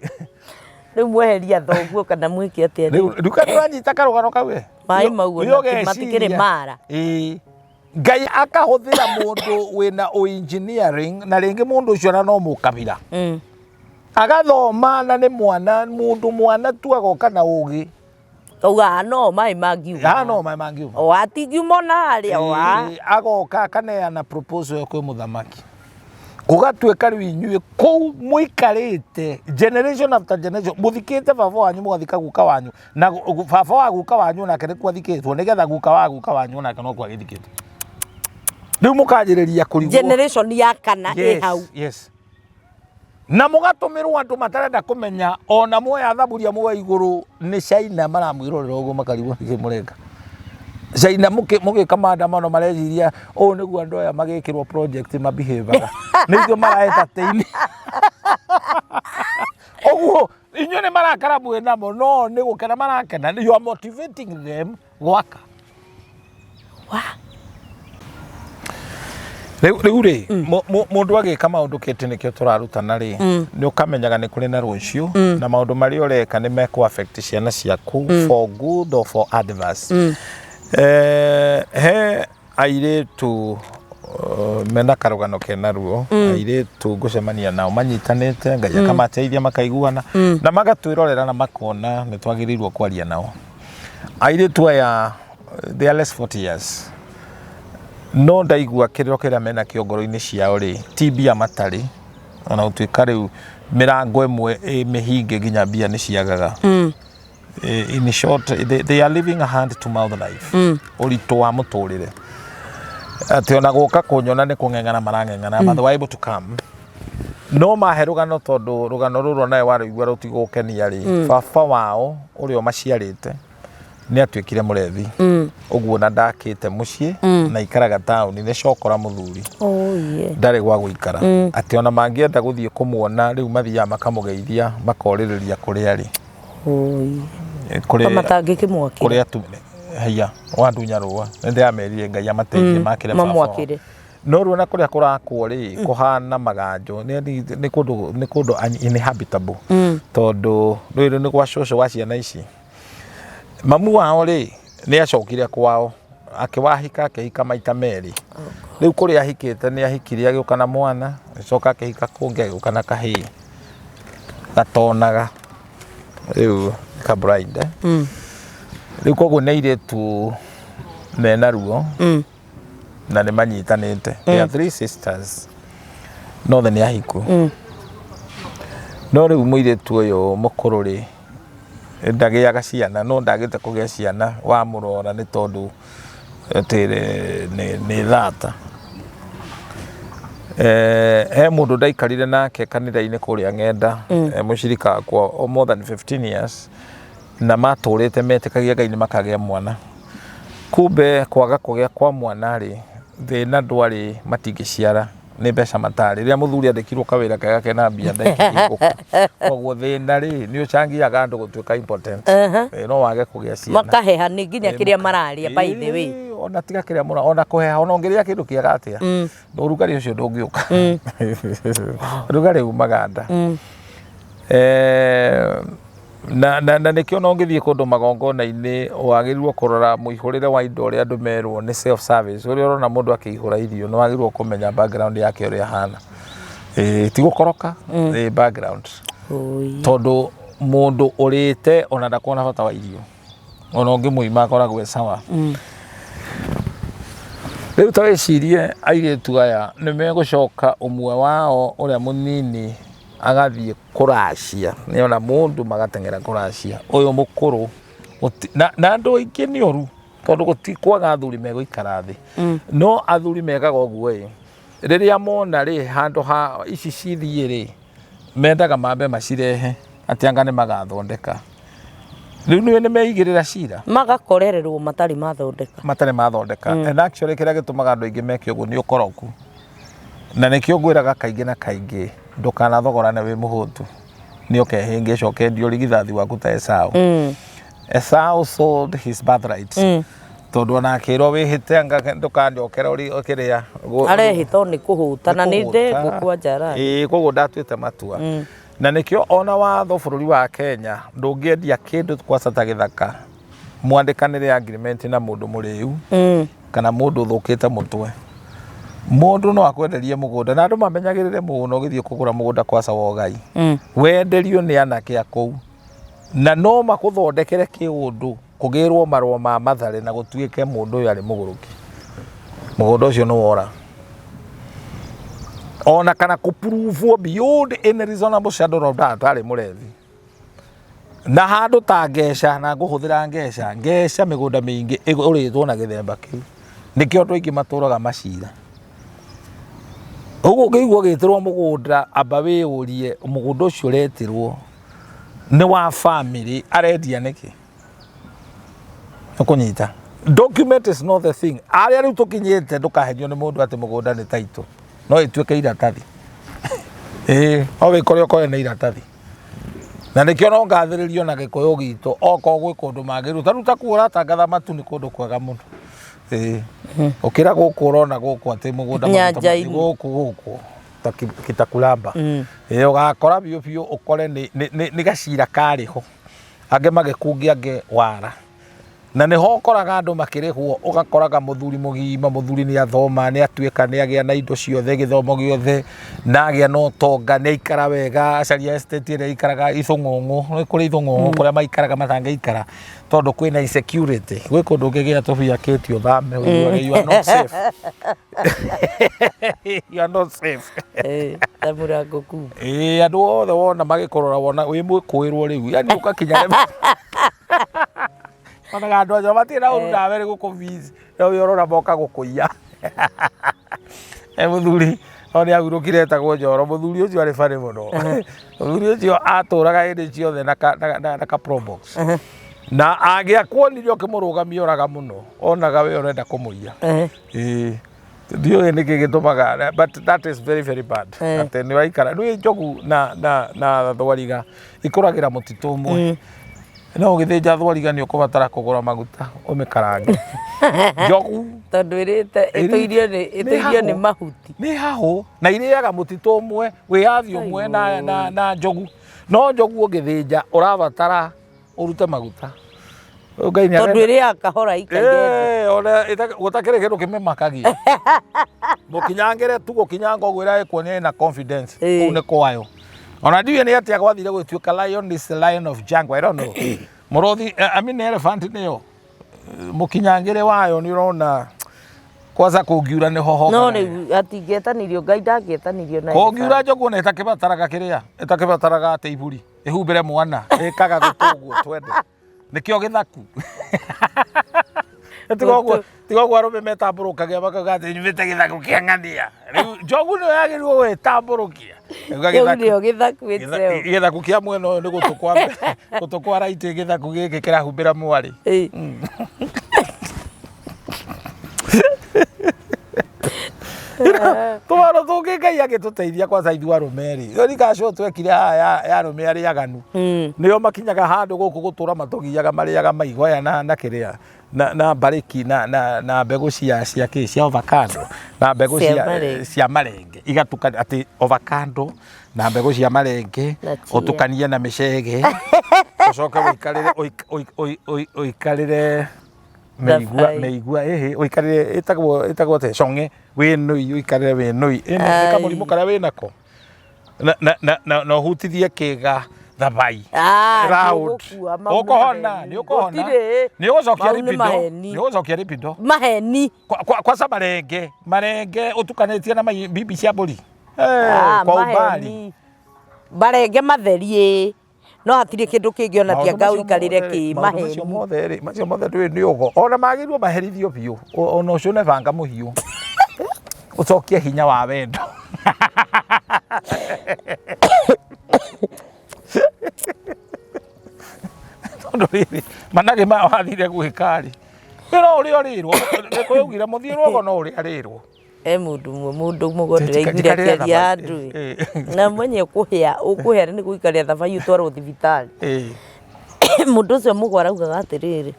Rĩu mweheria thoguo kana mwĩke atĩa rĩu rĩu kana ũranyita karũgano kau we? Maĩ mau Nĩ ona ũgeciria. matikĩrĩ mara. Ĩĩ. Ngai akahũthĩra mũndũ wĩna ũengineering na rĩngĩ mũndũ ũcio ona no mũkabira. Agathoma na nĩ mwana mũndũ mwana tu agoka na ũgĩ. Auga haha no maĩ mangiuma. Haha no maĩ mangiuma. O atingiuma ona harĩa o haha. Ĩĩ, agoka akaneana proposal ĩyo kwĩ mũthamaki. Gũgatuĩka rĩu inyuĩ kũu mũikarĩte generation after generation mũthikĩte baba wanyu mũgathika guka wanyu na baba wa guka wanyu onake nĩkuo athikĩtwo nĩgetha guka wa guka wanyu onake nokuo agĩthikĩtwo. Rĩu mũkanjĩrĩria kũrigwo. Generation ya kana ĩ hau. Yes. Na mũgatũmĩrwo andũ matarenda kũmenya ona muoya thaburia muoya igũrũ nĩ China maramwĩrorera ũguo makarigwo nĩkĩ mũreka. China mũgĩka maandamano mareciria ũũ nĩguo andũ aya magĩkĩrwo project mabehavaga. Nĩ ithuĩ mara entertain. Ũguo inyuĩ nĩ marakara mwĩ namo no nĩ gũkena marakena. You are motivating them gwaka. Wa. Rĩu rĩ mũndũ agĩka maũndũ kĩtĩ nĩkĩo tũrarutana rĩ nĩ ũkamenyaga nĩ kũrĩ na rũciũ na maũndũ marĩa ũreka nĩ mekũ affect ciana ciaku for good or for adverse. He airĩtu mena karũgano kena ruo, airĩtu ngũcemania nao manyitanĩte, Ngai akamateithia makaiguana na magatwĩrorera na makona nĩ twagĩrĩirwo kwaria nao. Airĩtu aya they are less 40 years no ndaigua kĩrĩro kĩrĩa menakĩo ngoro-inĩ ciao rĩ ti mbia matarĩ ona gũtuĩka rĩu mĩrango ĩmwe ĩ mĩhinge nginya mbia nĩ ciagaga. In short they are living a hand to mouth life. Ũritũ wa mũtũrĩre atĩ ona gũka kũnyona nĩ kũng'eng'ana marang'eng'ana but they were able to come no mahe rũgano tondũ rũgano rũrũ onawe warũigua rũtigũkenia rĩ baba wao ũrĩa ũmaciarĩte nĩ atuĩkire mũrebi ũguo na ndakĩte mũciĩ na ikaraga taũni nĩ cokora mũthuri. Oh yeah. Ndarĩ gwa gũikara atĩ ona mangĩenda gũthiĩ kũmuona rĩu mathiaga makamũgeithia makorĩrĩria kũrĩa arĩ. Oh yeah. Matangĩkĩmwakĩra. Kũrĩa tu haiya wandunya rũa nĩ ndĩramerire Ngai amateithie makĩre baba wao. Mamwakĩre. No rĩu ona kũrĩa kũrakwo rĩ kũhana maganjo nĩ kũndũ nĩ kũndũ inhabitable tondũ rĩrĩ nĩ gwa cũcũ wa ciana ici. Mamu wao rĩ nĩ acokire kwao akĩwahika akĩhika maita merĩ. Rĩu kũrĩa ahikĩte nĩ ahikire agĩũka na mwana agĩcoka akĩhika kũngĩ agĩũka na kahĩĩ gatonaga rĩu ka blind. Rĩu koguo nĩ airĩtu mena ruo na nĩ manyitanĩte. They are three sisters no othe nĩ ahiku. No rĩu mũirĩtu ũyũ mũkũrũ rĩ ndagĩaga ciana no ndagĩte kũgĩa ciana wamũrora nĩ tondũ atĩ nĩ thata. He mũndũ ndaikarire nake kanitha-inĩ kũrĩa ng'enda mũcirika wakwa more than 15 years na matũrĩte metĩkagia Ngai nĩ makagĩa mwana. Kumbe kwaga kũgĩa kwa mwana rĩ thĩna ndwarĩ matingĩciara nĩ mbeca matarĩ. Rĩrĩa mũthuri andĩkirwo kawĩra kega kena mbia ndekĩhingũka. Koguo thĩna rĩ nĩ ũchangiaga andũ gũtuĩka impotent. No wage kũgĩa ciana. Makaheha nĩ nginya kĩrĩa mararĩa by the way. Ona tiga kĩrĩa mũra ona kũheha ona ũngĩrĩa kĩndũ kĩega atĩa ũrugarĩ ũcio ndũngĩũka. Ũrugarĩ umaga nda. Na nĩkĩo ona ũngĩthiĩ kũndũ magongona-inĩ wagĩrĩirwo kũrora mũihũrĩre wa indo ũrĩa andũ merwo nĩ self service ũrĩa ũrona mũndũ akĩihũra irio nĩ wagĩrĩirwo kũmenya background yake ũrĩa ahana. Ti gũkoroka background. Tondũ mũndũ ũrĩte ona ndakoragwo na bata wa irio ona ũngĩmũima akoragwo e sawa. Rĩu ta wĩcirie airĩtu aya nĩ megũcoka ũmwe wao ũrĩa mũnini agathiĩ kũracia nĩ ona mũndũ magateng'era kũracia ũyũ mũkũrũ na andũ aingĩ nĩ oru tondũ gũtikwaga athuri megũikara thĩ no athuri mekaga ũguo ĩ rĩrĩa mona rĩ handũ ha ici cithiĩ rĩ mendaga mambe macirehe atĩ anga nĩ magathondeka rĩu nĩ nĩ meigĩrĩra cira Magakorererwo matarĩ mathondeka. Matarĩ mathondeka. And actually kĩrĩa gĩtũmaga andũ aingĩ meke ũguo nĩ ũkoroku na nĩkĩo ngwĩraga kaingĩ na kaingĩ ndũkanathogorane wĩ mũhũtu nĩ ũkehĩngĩca ũkendia ũrigithathi waku ta Esau. Esau sold his birthright. Tondũ ona akĩrwo wĩhĩte anga ndũkanjokera ũkĩrĩa. Arehĩta o nĩ kũhũta na nĩ ndengũ kwanja ararĩa. Ĩĩ koguo ndatuĩte matua. Na nĩkĩo ona watho bũrũri wa Kenya ndũngĩendia kĩndũ kwaca ta gĩthaka mwandĩkanĩre agreement na mũndũ mũrĩu kana mũndũ ũthũkĩte mũtwe. Mũndũ no akwenderie mũgũnda na andũ mamenyagĩrĩre mũno ũgĩthiĩ kũgũra mũgũnda kwaca wa ũgai. Wenderio nĩ anake a kũu na no makũthondekere kĩũndũ kũgĩrwo marũa ma Mathare na gũtuĩke mũndũ ũyũ arĩ mũgũrũki. Mũgũnda ũcio nĩ wora. Ona kana kũ prove beyond any reasonable shadow of doubt arĩ mũrebi. Na handũ ta Ngeca na ngũhũthĩra Ngeca, Ngeca mĩgũnda mĩingĩ ĩgũrĩtwo na gĩthemba kĩu. Nĩkĩo andũ aingĩ matũraga macira. Ũguo ũngĩigua ũgĩtĩrwo mũgũnda amba wĩyũrie mũgũnda ũcio ũretĩrwo nĩ wa bamĩrĩ arendia nĩkĩ? Nĩũkũnyita? Document is not the thing. Arĩa rĩu tũkinyĩte ndũkahenio nĩ mũndũ atĩ mũgũnda nĩ title. No ĩtuĩke iratathi. Ĩĩ, no wĩkore ũkore nĩ iratathi. Na nĩkĩo no ngathĩrĩrio na gĩkũyũ gitũ okorwo gwĩ kũndũ magĩrĩirwo. Ta rĩu ta kũu ũratangatha matu nĩ kũndũ kwega mũno. Ĩĩ. Ũkĩra gũkũ ũrona gũkũ atĩ mũgũnda Nyanja-inĩ. gũkũ gũkũ ta Kitakulamba. Ĩĩ ũgakora biũ biũ ũkore nĩ gacira karĩ ho. Angĩ magĩkungia angĩ wara. Na nĩho ũkoraga andũ makĩrĩhwo, ũgakoraga mũthuri mũgima, mũthuri nĩ athoma, nĩ atuĩka nĩ agĩa na indo ciothe, gĩthomo gĩothe, na agĩa na ũtonga, nĩ aikara wega, acaria estate ĩrĩa aikaraga ithũng'ũng'ũ, nĩ kũrĩ ithũng'ũng'ũ kũrĩa maikaraga matangĩikara tondũ kwĩna insecurity, gwĩ kũndũ ũngĩgĩa tũbia kĩti ũthame ũiguage you are not safe. You are not safe. Eh, ta mũrango kuma. Ĩĩ andũ othe wona magĩkũrora wona wĩ mwĩkũĩrwo rĩu, yani ũgakinya level onaga andũ acio matirĩ na ũru nawe nĩ gũkũ no we ũrona moka gũkũiya. He mũthuri no nĩ ahurũkire etagwo Njoro, mũthuri ũcio arĩ barĩ mũno. Mũthuri ũcio atũraga hĩndĩ ciothe na ka, na, na, na ka probox. Na angĩakuonire ũkĩmũrũgamia oraga mũno, onaga we ũrenda kũmũiya. Ĩĩ. Ndiũĩ nĩkĩ gĩtũmaga but that is very very bad. Atĩ nĩ waikara nĩ njogu na na na thwariga ikũragĩra mũtitũ ũmwe. No ũgĩthĩnja thwariga nĩ ũkũbatara kũgũra maguta ũmĩkarange. Njogu Tondũ ĩrĩte ĩtũirio nĩ ĩtũirio nĩ mahuti. Nĩ hahũ na irĩaga mũtitũ ũmwe wĩyathi ũmwe na, na, na njogu. No njogu ũngĩthĩnja ũrabatara ũrute maguta. Ngai nĩ Tondũ ĩrĩaga kahora ikaire thĩ. Eh, ona gũtakĩrĩ kĩndũ kĩmĩmakagia. Mũkinyangĩre tu gũkinyanga ũguo ĩragĩkuonia ĩna confidence. Kũu nĩ kwayo. Ona ndiũĩ nĩ atĩa gwathire gũgĩtuĩka lion is the lion of jungle. I don't know. Mũrũthi, I mean elephant nĩyo. Mũkinyangĩre wayo nĩ ũrona kwanza kũngiura nĩ hoho. No rĩu atingĩetanirio Ngai ndangĩetanirio na Kũngiura njogu ona ĩtakĩbataraga kĩrĩa, ĩtakĩbataraga atĩ iburi ĩhumbĩre mwana, ĩkaga gũtũ ũguo twende. Nĩkĩo gĩthaku. Tiga ũguo tiga ũguo arũme metambũrũkagia makauga atĩ nyumĩte gĩthaku kĩa ng'ania. Rĩu njogu nĩyo yagĩrĩirwo gwĩtambũrũkia. Ĩkauga Kĩu nĩyo gĩthaku itself. Gĩthaku kĩa mwena ũyũ nĩ gũtũ kwa gũtũ kwa right gĩthaku gĩkĩ kĩrahumbĩra mwarĩ. Ĩĩ. Tũmaũndũ tũngĩ Ngai angĩtũteithia kwanza ithuĩ arũme rĩ. Rĩu rikaco twekire haha ya arũme arĩa aganu. Nĩo makinyaga handũ gũkũ gũtũra matũgiaga marĩaga maigoya na kĩrĩa na, na mbarĩki na, na, na mbegũ cia cia kĩ cia avocado na mbegũ Cia cia marenge. cia marenge igatukana atĩ avocado na mbegũ cia marenge Na chia. ũtukanie na mĩcege ũcoke ũikarĩre ũikarĩre mĩigua Thabai. mĩigua ĩhĩ ũikarĩre ĩtagwo ĩtagwo atĩa cong'e wĩnũi ũikarĩre wĩnũi ĩno nĩ Ai. kamũrimũ karĩa wĩnako na na na na, na ũhutithie kĩga thabai Ah, round nĩũgũkua, mau nĩ ũkũhona maheni. nĩ ũkũhona Gũtirĩ. nĩ ũgũcokia Mau nĩ lipido maheni. nĩ ũgũcokia lipido Maheni. Kwanza marenge marenge ũtukanĩtie na bibi cia mbũri Ah, Eh, kwa umbali maheni. Marenge matheri ĩĩ. No hatirĩ kĩndũ kĩngĩ ona Maũndũ ti anga macio ũikarĩre mothe kĩ rĩ, maũndũ macio maheni. mothe rĩ, macio mothe ndũĩ nĩ ũgo ona magĩrĩirwo maherithio biũ ona ũcio nĩ banga mũhiũ ũcokie hinya wa wendo tondũ rĩrĩ managĩ maya wathire gwĩka rĩ nĩ no ũrĩa ũrĩrwo Gĩkũyũ augire mũthiĩ rwogo no ũrĩa arĩrwo He mũndũ ũmwe mũndũ mũgo ndĩraiguire Njikarĩra akĩaria thabai. andũ ĩ. Na mwenye ũkũhĩa ũkũhĩa nĩ gũikarĩra thabai ũtwarwo thibitarĩ. Mũndũ ũcio mũgo araugaga atĩrĩrĩ,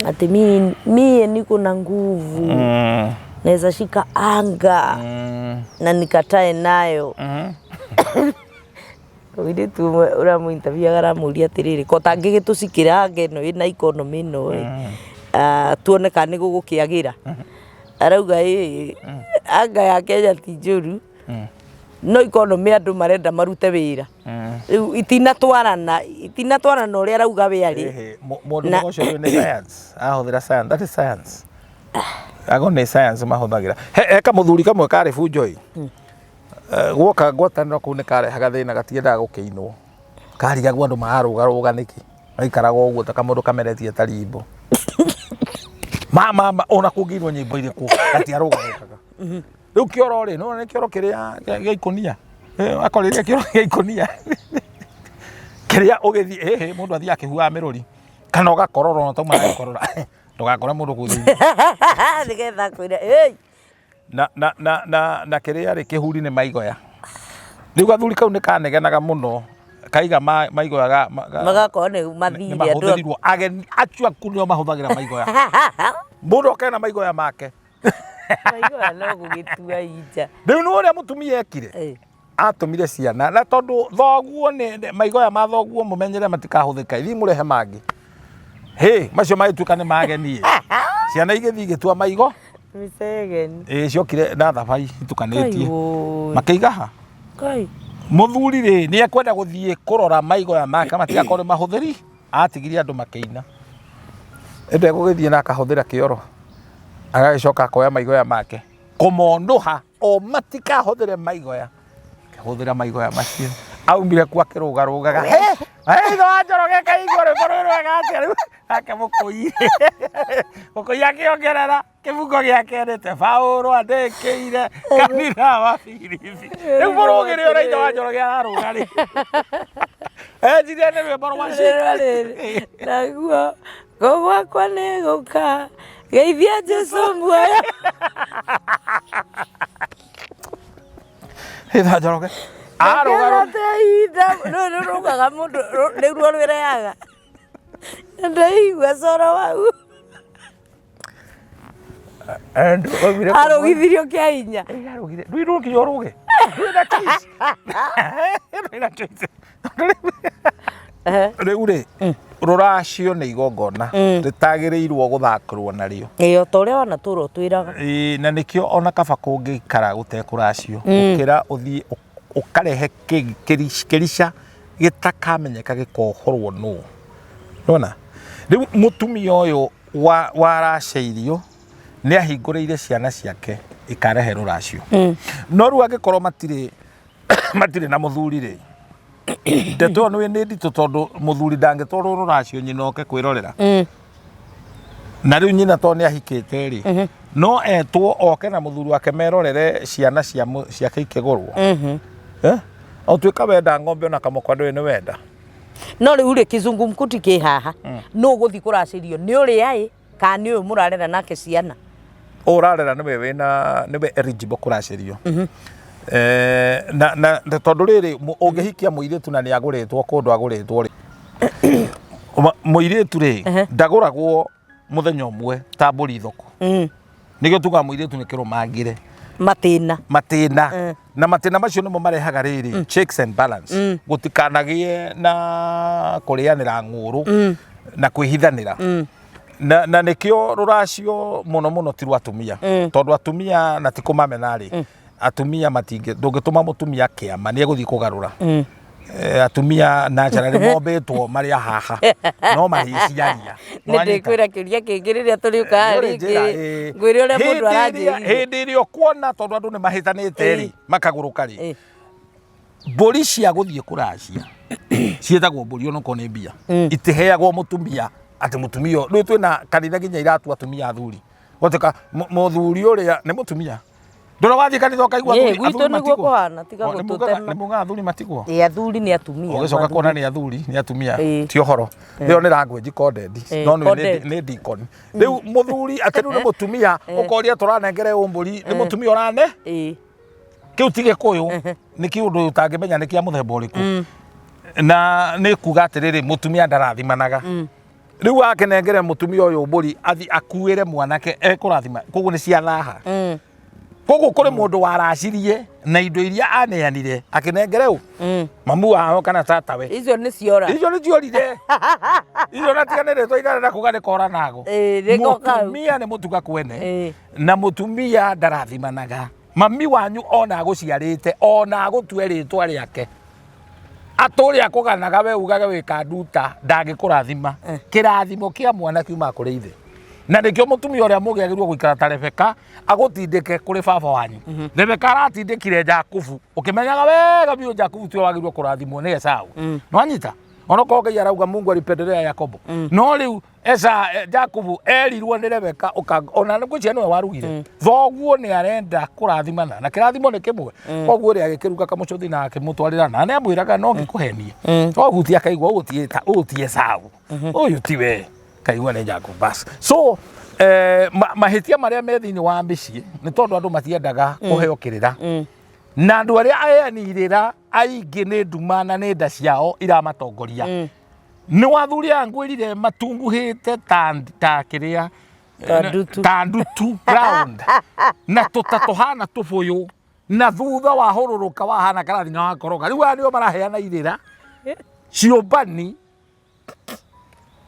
Ati mi, mie niko na nguvu naweza shika anga na nikatae nayo. Mũirĩtu ũmwe ũramũ-interview aramũria atĩrĩrĩ, ko tangĩgĩtũcikĩra anga ĩno ĩna economy ĩno ĩ, ah, tuone kana nĩ gũgũkĩagĩra. Arauga ĩ, anga ya Kenya ti njũru, no economy andũ marenda marute wĩra. Rĩu itinatwarana, itinatwarana ũrĩa arauga we arĩ. Ehe, mũndũ ũcio rĩu nĩ science ahũthĩra science, that is science. Ago nĩ science mahũthagĩra. He kamũthuri kamwe karĩ bunjo ĩ. Guoka ngwatanĩro kũu nĩ karehaga thĩna, gatiendaga gũkĩinwo. Karigagwo andũ mararũgarũga nĩkĩ, gaikaraga ũguo ta kamũndũ kameretie ta rimbo. Ma ma ma ona kũngĩinwo nyĩmbo irĩkũ gatiarũgarũgaga. Rĩu kĩoro rĩ, nĩwona nĩ kĩoro kĩrĩa gĩa ikũnia. Akorire kĩoro gĩa ikũnia. Kĩrĩa ũgĩthiĩ, ĩhĩ mũndũ athiaga akĩhuhaga mĩrũri kana ũgakorora ona tauma gũkorora. Ndũgakore mũndũ kũu thĩinĩ. Nĩgetha akwĩre, "Ĩi." Na na na na na kĩrĩa rĩ, kĩhuri nĩ maigoya. Rĩu gathuri kau nĩ kanegenaga mũno, kaiga maigoya ga Magakorwo nĩ mathire andũ. Mahũthĩrirwo ageni acio aku nĩo mahũthagĩra maigoya. Mũndũ oke na maigoya make. Maigoya no gũgĩtua inja. Rĩu nĩ ũrĩa mũtumia ekire. Atũmire ciana na tondũ thoguo nĩ maigoya ma thoguo mũmenyere matikahũthĩka, ithiĩ mũrehe mangĩ. Hĩ, macio magĩtuĩka nĩ mageni. Ciana igĩthiĩ igĩtua maigo. Micegeni. Ĩĩ, ciokire na thabai itukanĩtie. Makĩiga ha? Mũthuri rĩ, nĩ ekwenda gũthiĩ kũrora maigoya make matigakorwo nĩ mahũthĩri, atigirie andũ makĩina. Ĩndĩ egũgĩthiĩ na akahũthĩra kĩoro, agagĩcoka akoya maigoya make, kũmonũha o matikahũthĩre maigoya. Akĩhũthĩra maigoya macio. Aumire kuo akĩrũgarũgaga. He, ithe wa Njoroge kaigua rwĩmbo rũrũ rwega atĩa rĩu. Nake Mũkũi. Mũkũi akĩongerera kĩbungo gĩake erĩte Paũlũ andĩkĩire kanitha wa Filipi. Rĩu mũrũgĩre ũrĩa ithe wa Njoroge ararũga rĩ. Enjirie nĩ rwĩmbo rwa Rĩrĩ, naguo gwakwa nĩ gũka geithia Jesu muoyo. Ithe wa Njoroge arũga. Ihinda rũrũ rũgaga mũndũ nĩruo rwĩreaga. Ndaigua coro wau. Arũgithirio kĩa hinya. Arũgire. Ndũirwo nginya ũrũge. Ndũrĩ na choice. Ndũrĩ na choice. Rĩu rĩ, rũracio nĩ igongona rĩtagĩrĩirwo gũthakĩrwo narĩo. Ĩĩ, o ta ũrĩa wanatũra ũtwĩraga. Ĩĩ, na nĩkĩo ona kaba kũngĩikara gũtekũracio gũkĩra ũthiĩ ũkarehe kĩrica gĩtakamenyeka gĩkohorwo nũ. Nĩwona? Rĩu mũtumia ũyũ waracĩirio nĩ ahingũrĩire ciana ciake ikarehe rũracio. No rĩu angĩkorwo matirĩ matirĩ na mũthuri rĩ, ndeto ĩyo nĩ nditũ tondũ mũthuri ndangĩtwarwo rũracio nyina oke kwĩrorera. Na rĩu nyina tondũ nĩ ahikĩte rĩ, no etwo oke na mũthuri wake merorere ciana ciake ikĩgũrwo. Eh? O tuĩka wenda ng'ombe ona kamũkwa ndũĩ nĩ wenda. No rĩu rĩ, kizungumkuti kĩ haha. Nũ ũgũthiĩ kũracĩrio? Nĩ ũrĩa ĩ, kana nĩ ũyũ mũrarera nake ciana? Ũrarera nĩwe wĩna nĩwe eligible kũracĩrio. Na tondũ rĩrĩ, ũngĩhikia mũirĩtu na nĩ agũrĩtwo kũndũ agũrĩtwo rĩ, mũirĩtu rĩ ndagũragwo mũthenya ũmwe ta mbũri thoko. Nĩkĩo tugaga mũirĩtu nĩ kĩrũmangĩre. Matĩna. Matĩna. Na matĩna macio nĩmo marehaga rĩrĩ checks and balance. Gũtikanagĩe na kũrĩanĩra ng'ũrũ na kwĩhithanĩra. Na nĩkĩo rũracio mũno mũno ti rwa atumia. Tondũ atumia na ti kũmamena rĩ, atumia matingĩ, ndũngĩtũma mũtumia kĩama nĩ egũthiĩ kũgarũra. Atumia naturally mombĩtwo marĩ a haha no marĩciaria. Nĩ ndĩkwĩra kĩũria kĩngĩ rĩrĩa tũrĩũkaga rĩngĩ, ngwĩre ũrĩa mũndũ aranjĩrire. Hĩndĩ ĩrĩa ũkuona tondũ andũ nĩ mahĩtanĩte rĩ, makagũrũka rĩ, mbũri cia gũthiĩ kũracia ciĩtagwo mbũri onokorwo nĩ mbia, itiheagwo mũtumia atĩ mũtumia ũyũ. Rĩu twĩna kanitha nginya iratua atumia athuri. Gũtuĩka mũthuri ũrĩa nĩ mũtumia. Ndũra wathiĩ kanitha ũkaigua athuri gwitũ nĩguo matigwo. kũhana, tiga gũtũtema. Nĩ mugaga athuri matigwo? Ĩĩ, athuri nĩ atumia. Ũgĩcoka kuona nĩ athuri nĩ atumia. Ti ũhoro. Ĩyo nĩ language coded. No nĩ deacon. Rĩu mũthuri atĩ rĩu nĩ mũtumia ũkoria tũranengere ũ mbũri nĩ mũtumia ũrane? Kĩu ti Gĩkũyũ, nĩ kĩũndũ ũtangĩmenya nĩ kĩa mũthemba ũrĩkũ. Na nĩ kuga atĩrĩrĩ, mũtumia ndarathimanaga. Rĩu akenengere mũtumia ũyũ mbũri athi akuĩre mwanake ekũrathima, koguo nĩ ciathaha. Koguo kũrĩ mũndũ waracirie na indo iria aneanire akĩnengere ũ mamu wao kana tatawe. Icio nĩ ciora. Icio nĩ ciorire. Icio natiga nĩ rĩtwa inarenda kuga nĩ kora nago. Ĩĩ, nĩko kau. Mũtumia nĩ mũtuga kwene na mũtumia ndarathimanaga. Mami wanyu ona agũciarĩte ona agũtue rĩtwa rĩake atũrĩ akũganaga we ugage wĩ kanduta ndangĩkũrathima. Kĩrathimo kĩa mwana kiumaga kũrĩ ithe, na nĩkĩo mũtumia ũrĩa mũgĩ agĩrĩirwo gũikara ta Rebeka agũtindĩke kũrĩ baba wanyu. Rebeka aratindĩkire Jakubu ũkĩmenyaga wega biũ Jakubu tiwe wagĩrĩirwo kũrathimwo nĩ Esau. Nĩwanyita onokorwo Ngai arauga Mungu alipendelea Yakobo, no rĩu Esa Jakubu erirwo nĩ Rebeka ona ngwĩciria nĩwe warugire thoguo nĩ arenda kũrathimana na kĩrathimo nĩ kĩmwe, koguo rĩ agĩkĩruga kamũcũthi na akĩmũtwarĩra na nĩ amwĩraga no ngĩkũhenie no hutia akaigua ũyũ ti Esau, ũyũ ti we, kaigua nĩ Jakubu bas. So mahĩtia marĩa me thĩinĩ wa mĩciĩ nĩ tondũ andũ matiendaga kũheo kĩrĩra, na andũ arĩa aheani irĩra aingĩ nĩ nduma na nĩ nda ciao iramatongoria. Nĩ wathuri aya ngwĩrire matunguhĩte ta kĩrĩa Ta ndutu. Ta ndutu round na tũta tũhana tũbũyũ na thutha wahũrũrũka wahana karathi wakoroga. Rĩu aya nĩo maraheana irĩra ciũmbani.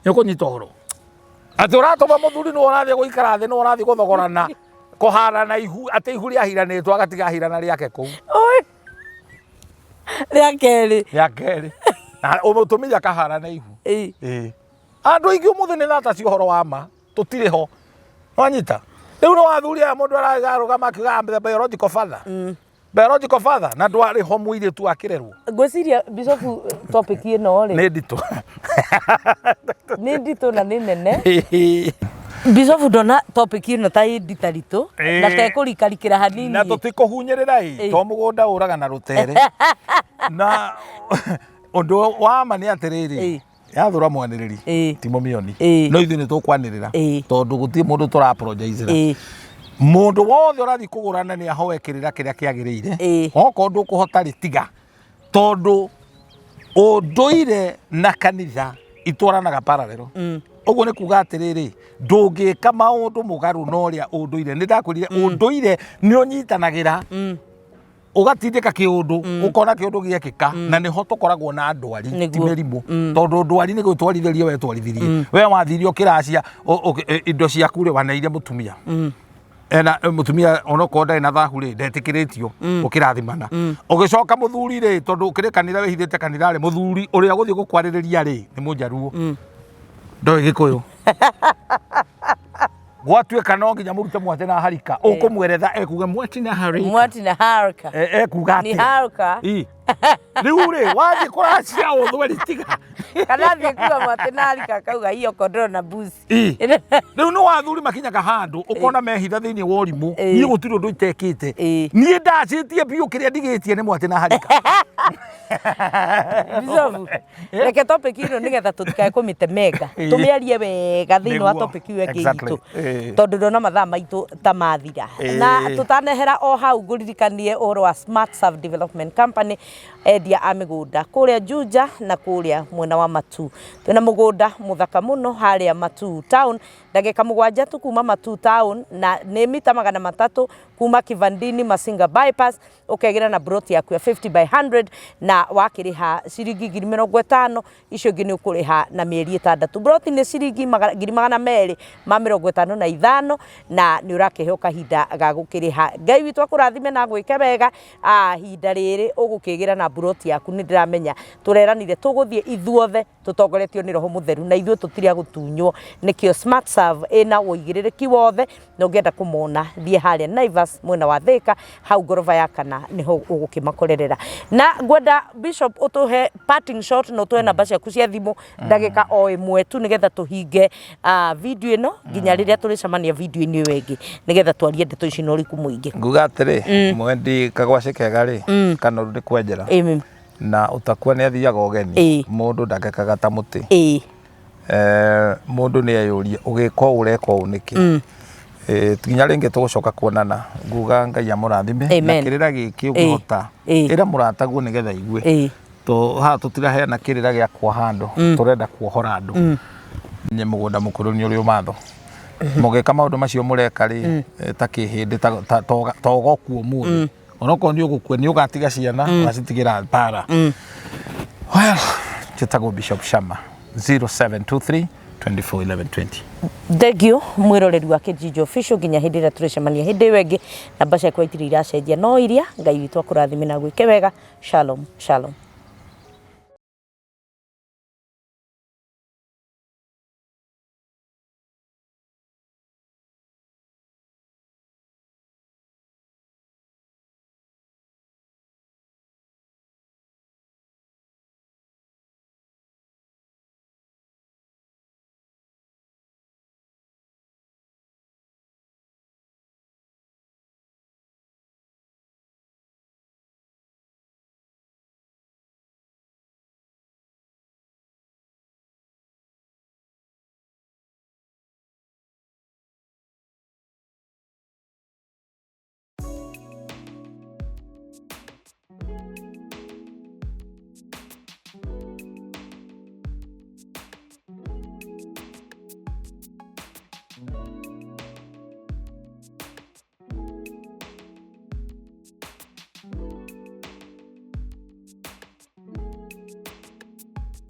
Nĩ ũkũnyita ũhoro atĩ ũratũma mũthuri nĩwe ũrathiĩ gũikara thĩ, nĩwe ũrathiĩ gũthogorana kũhana na ihu atĩ ihu rĩahiranĩtwo agatiga ahirana rĩake kũu. Oi. Rĩa kerĩ. Rĩa kerĩ na mũtumia akahana na ihu. Ĩĩ. Andũ aingĩ ũmũthĩ nĩ thata cia ũhoro wa ma tũtirĩ ho. Wanyita rĩu nĩ wathuri aya mũndũ ararũgama akiuga I'm the biological father, biological father, na ndwarĩ ho mũirĩtu akĩrerwo. Ngwĩciria Bishop topic ĩno rĩ Nĩ nditũ. Nĩ nditũ na nĩ nene. Bishop, ndona topic ĩno ta ĩ nditaritũ na tekũrikarikĩra hanini. Na tũtikũhunyĩrĩra ĩ to mũgũnda ũraga na rũtere, na ũndũ wa ma nĩ atĩrĩrĩ, yathũra mwanĩrĩri ti mũmĩoni, no ithuĩ nĩ tũkwanĩrĩra tondũ gũtirĩ mũndũ tũra apologize. Mũndũ wothe ũrathiĩ kũgũrana nĩ ahoe kĩrĩra kĩrĩa kĩagĩrĩire. Okorwo ndũkũhota rĩ, tiga, tondũ ũndũire na kanitha itwaranaga parallel. Ũguo nĩ kuga atĩrĩrĩ, ndũngĩka maũndũ mũgarũ na ũrĩa ũndũire. Nĩ ndakwĩrire ũndũire nĩ ũnyitanagĩra, ũgatindĩka kĩũndũ, ũkona kĩũndũ gĩekĩka, na nĩho tũkoragwo na ndwari ti mĩrimũ, tondũ ndwari nĩ gwĩtwarithĩria wetwarithirie we wathire ũkĩracia indo ciaku rĩ, waneire mũtumia ena mũtumia onokorwo ndarĩ na thahu rĩ, ndetĩkĩrĩtio ũkĩrathimana. Ũgĩcoka mũthuri rĩ, tondũ ũkĩrĩ kanitha wĩhithĩte kanitha rĩ, mũthuri ũrĩa gũthiĩ gũkwarĩrĩria rĩ nĩ mũnjaruo, ndoĩ gĩkũyũ. Gwatuĩka no nginya mũrute mwate na harika, ũkũmweretha ekuga mwati na harika. Mwati na haraka. Ekuga Ni atĩa? haraka. Ĩ. Rĩu rĩ wathiĩ kũracia ũthweri tiga. Kana thiĩ kuga mwati na harika akauga hiyo kondoo na mbuzi. Ĩ. Rĩu nĩ wathuri makinyaga handũ ũkona mehitha thĩinĩ wa ũrimũ. Niĩ gũtirĩ ũndũ itekĩte. Niĩ ndacĩtie biũ, kĩrĩa ndigĩtie nĩ mwatĩ na harika. Bishop, reke topic ĩno nĩgetha tũtikae kũmĩtemenga, tũmĩarie wega thĩinĩ wa topic ĩyo ĩngĩ itũ, tondũ ndona mathaa maitũ ta mathira. Na tũtanehera o hau, ngũririkanie ũhoro wa Smart Serve Development Company, endia a mĩgũnda kũrĩa Juja na kũrĩa mwena wa Matu. Twĩna mũgũnda mũthaka mũno harĩa Matu town, ndagĩka 7 tu kuma Matu town, na nĩ mita 300 kuma Kivandini Masinga bypass. Ũkegĩra na broti yaku ya 50 by 100 na wakĩrĩha ciringi 50,000, icio ingĩ nĩ ũkũrĩha na mĩeri 6. Broti nĩ ciringi 255,000 na nĩ ũrakĩheo kahinda ga gũkĩrĩha. Ngai witũ akũrathime na agwĩke wega. Ihinda rĩrĩ ũgũkĩgĩra na broti yaku, nĩ ndĩramenya tũreranire tũgũthiĩ ithuothe tũtongoretio nĩ Roho Mũtheru na ithuĩ tũtirĩ a gũtunywo. Nĩkĩo Smart Serve ĩna ũigĩrĩrĩki wothe, na ũngĩenda kũmona thiĩ harĩa Naivas mwena wa Thĩka, hau ngoroba ya kana nĩho ũgũkĩmakorerera. Na ngwenda Bishop ũtũhe parting shot na ũtũhe namba ciaku cia thimũ ndagĩka o ĩmwe tu, nĩgetha tũhinge video ĩno nginya rĩrĩa tũrĩcemania video-inĩ ĩyo ĩngĩ, nĩgetha twarie ndeto ici na ũriku mũingĩ. Nguga atĩrĩ, mwendi kagwacĩ kega rĩ, kanoru nĩ kwenjera. Amen. Na ũtakua nĩ athiaga ũgeni. Mũndũ ndangekaga ta mũtĩ. Mũndũ nĩ eyũrie ũgĩka ũũ ũreka ũũ nĩkĩ. Nginya rĩngĩ tũgũcoka kuonana, nguga Ngai amũrathime na Amen. kĩrĩra gĩkĩ ũngĩhota ĩra mũrataguo nĩgetha aigue. To haha tũtiraheana kĩrĩra gĩa kuoha andũ, tũrenda kuohora andũ. Nye mũgũnda mũkũrũ nĩ ũrĩ ũmatho. Mũgĩka maũndũ macio mũreka rĩ, ta kĩhĩndĩ ta ũgokua ũmũthĩ. Onokorwo nĩ ũgũkua nĩ ũgatiga ciana, ũgacitigĩra mbara. Well, njĩtagwo Bishop Shama 0723 24 11 20. Thengio mwiroreri wa Kijiji Official nginya hindi ĩrĩa tũrĩcemania hĩndĩ ĩyo ĩngĩ. Namba ciakwa itirĩ iracenjia no iria. Ngai witũ akũrathime na gwĩke wega. Shalom, shalom.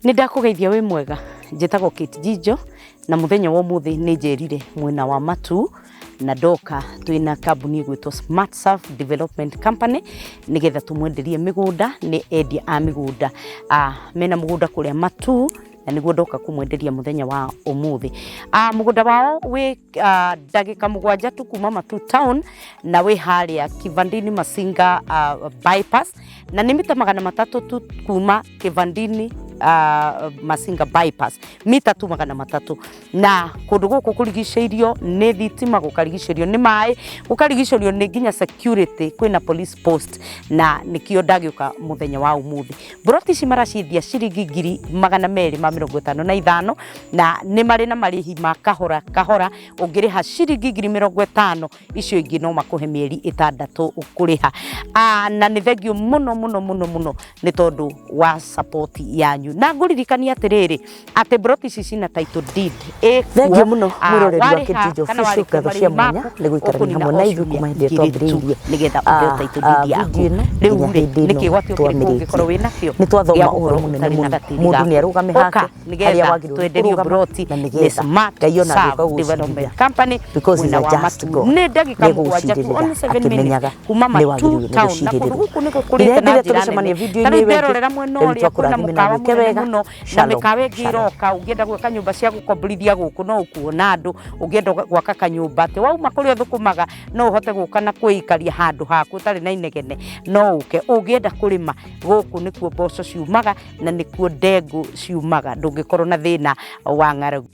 Nĩ ndakũgeithia wĩ mwega, njĩtagwo Kate Jijo na mũthenya wa ũmũthĩ nĩ njerire mwena wa Matu na ndoka twĩna kambuni ĩgwĩtwo Smart Surf Development Company nĩgetha tũmwenderie mĩgũnda. Nĩ endia a mĩgũnda, mena mũgũnda kũrĩa Matu na nĩguo ndoka kũmwenderia mũthenya wa ũmũthĩ. Mũgũnda wao wĩ ndagĩka 7 tu kuma Matu town na wĩ harĩa Kivandini Masinga bypass na nĩ mita 300 tu kuma Kivandini Masinga bypass, mita tu 300. Na kũndũ gũkũ kũrigicĩirio nĩ thitima, gũkarigicĩrio nĩ maĩ, gũkarigicĩrio nĩ nginya security, kwĩna police post na nĩkĩo ndagĩũka mũthenya wa ũmũthĩ. Mburoti ici maraciendia ciringi 255,000 na nĩ marĩ na marĩhi ma kahora kahora. Ũngĩrĩha ciringi 50,000 icio ingĩ no makũhe mĩeri 6 ũkũrĩha. Na nĩ thengio mũno mũno mũno mũno nĩ tondũ wa support yanyu. Na ngũririkania atĩrĩrĩ atĩ mburoti ici cina title deed. Thengio mũno mwĩroreri wa Kijiji Official, ngatho cia mwanya nĩ gũikarania hamwe na ithuĩ kuma hĩndĩ ĩrĩa twambĩrĩirie nĩgetha ũheo title deed yaku. Rĩu rĩ nĩ kĩgwatio kĩrĩkũ ũngĩkorwo wĩ nakĩo? Nĩ twathoma ũhoro mũnene mũno, mũndũ nĩ arũgame hake harĩa wagĩrĩirwo twenderio mburoti na nĩgetha Smart Ngai ona Surf agĩũka Development gũgũcirithia. Company Because he's mwena a wa just Matu. God. Nĩ ndagĩka 7 tu, only Nĩegũgũcirĩrĩra 7 minutes akĩmenyaga kuma nĩ Matu wagĩrĩirwo nĩ town na kũndũ gũcirĩrĩrwo. gũkũ nĩ Nginya gũkũrĩte hĩndĩ na ĩrĩa njĩra tũgũcemania nene. video-inĩ Ta rĩu ĩyo ĩngĩ, nderorera mwena Ngai ũrĩa witũ kwĩna akũrathime na mũkawa agwĩke mũnene wega. mũno na Shalom, mĩkawa ĩngĩ shalom. ĩroka. Ũngĩenda gwaka nyũmba cia gũkomborithia gũkũ no ũkuona andũ. Ũngĩenda gwaka kanyũmba atĩ wauma kũrĩa ũthũkũmaga no ũhote gũka na kwĩikaria handũ haku ũtarĩ na inegene no ũke. Ũngĩenda kũrĩma gũkũ nĩkuo mboco ciumaga na nĩkuo ndengũ ciumaga, ndũngĩkorwo na thĩna wa ng'aragu.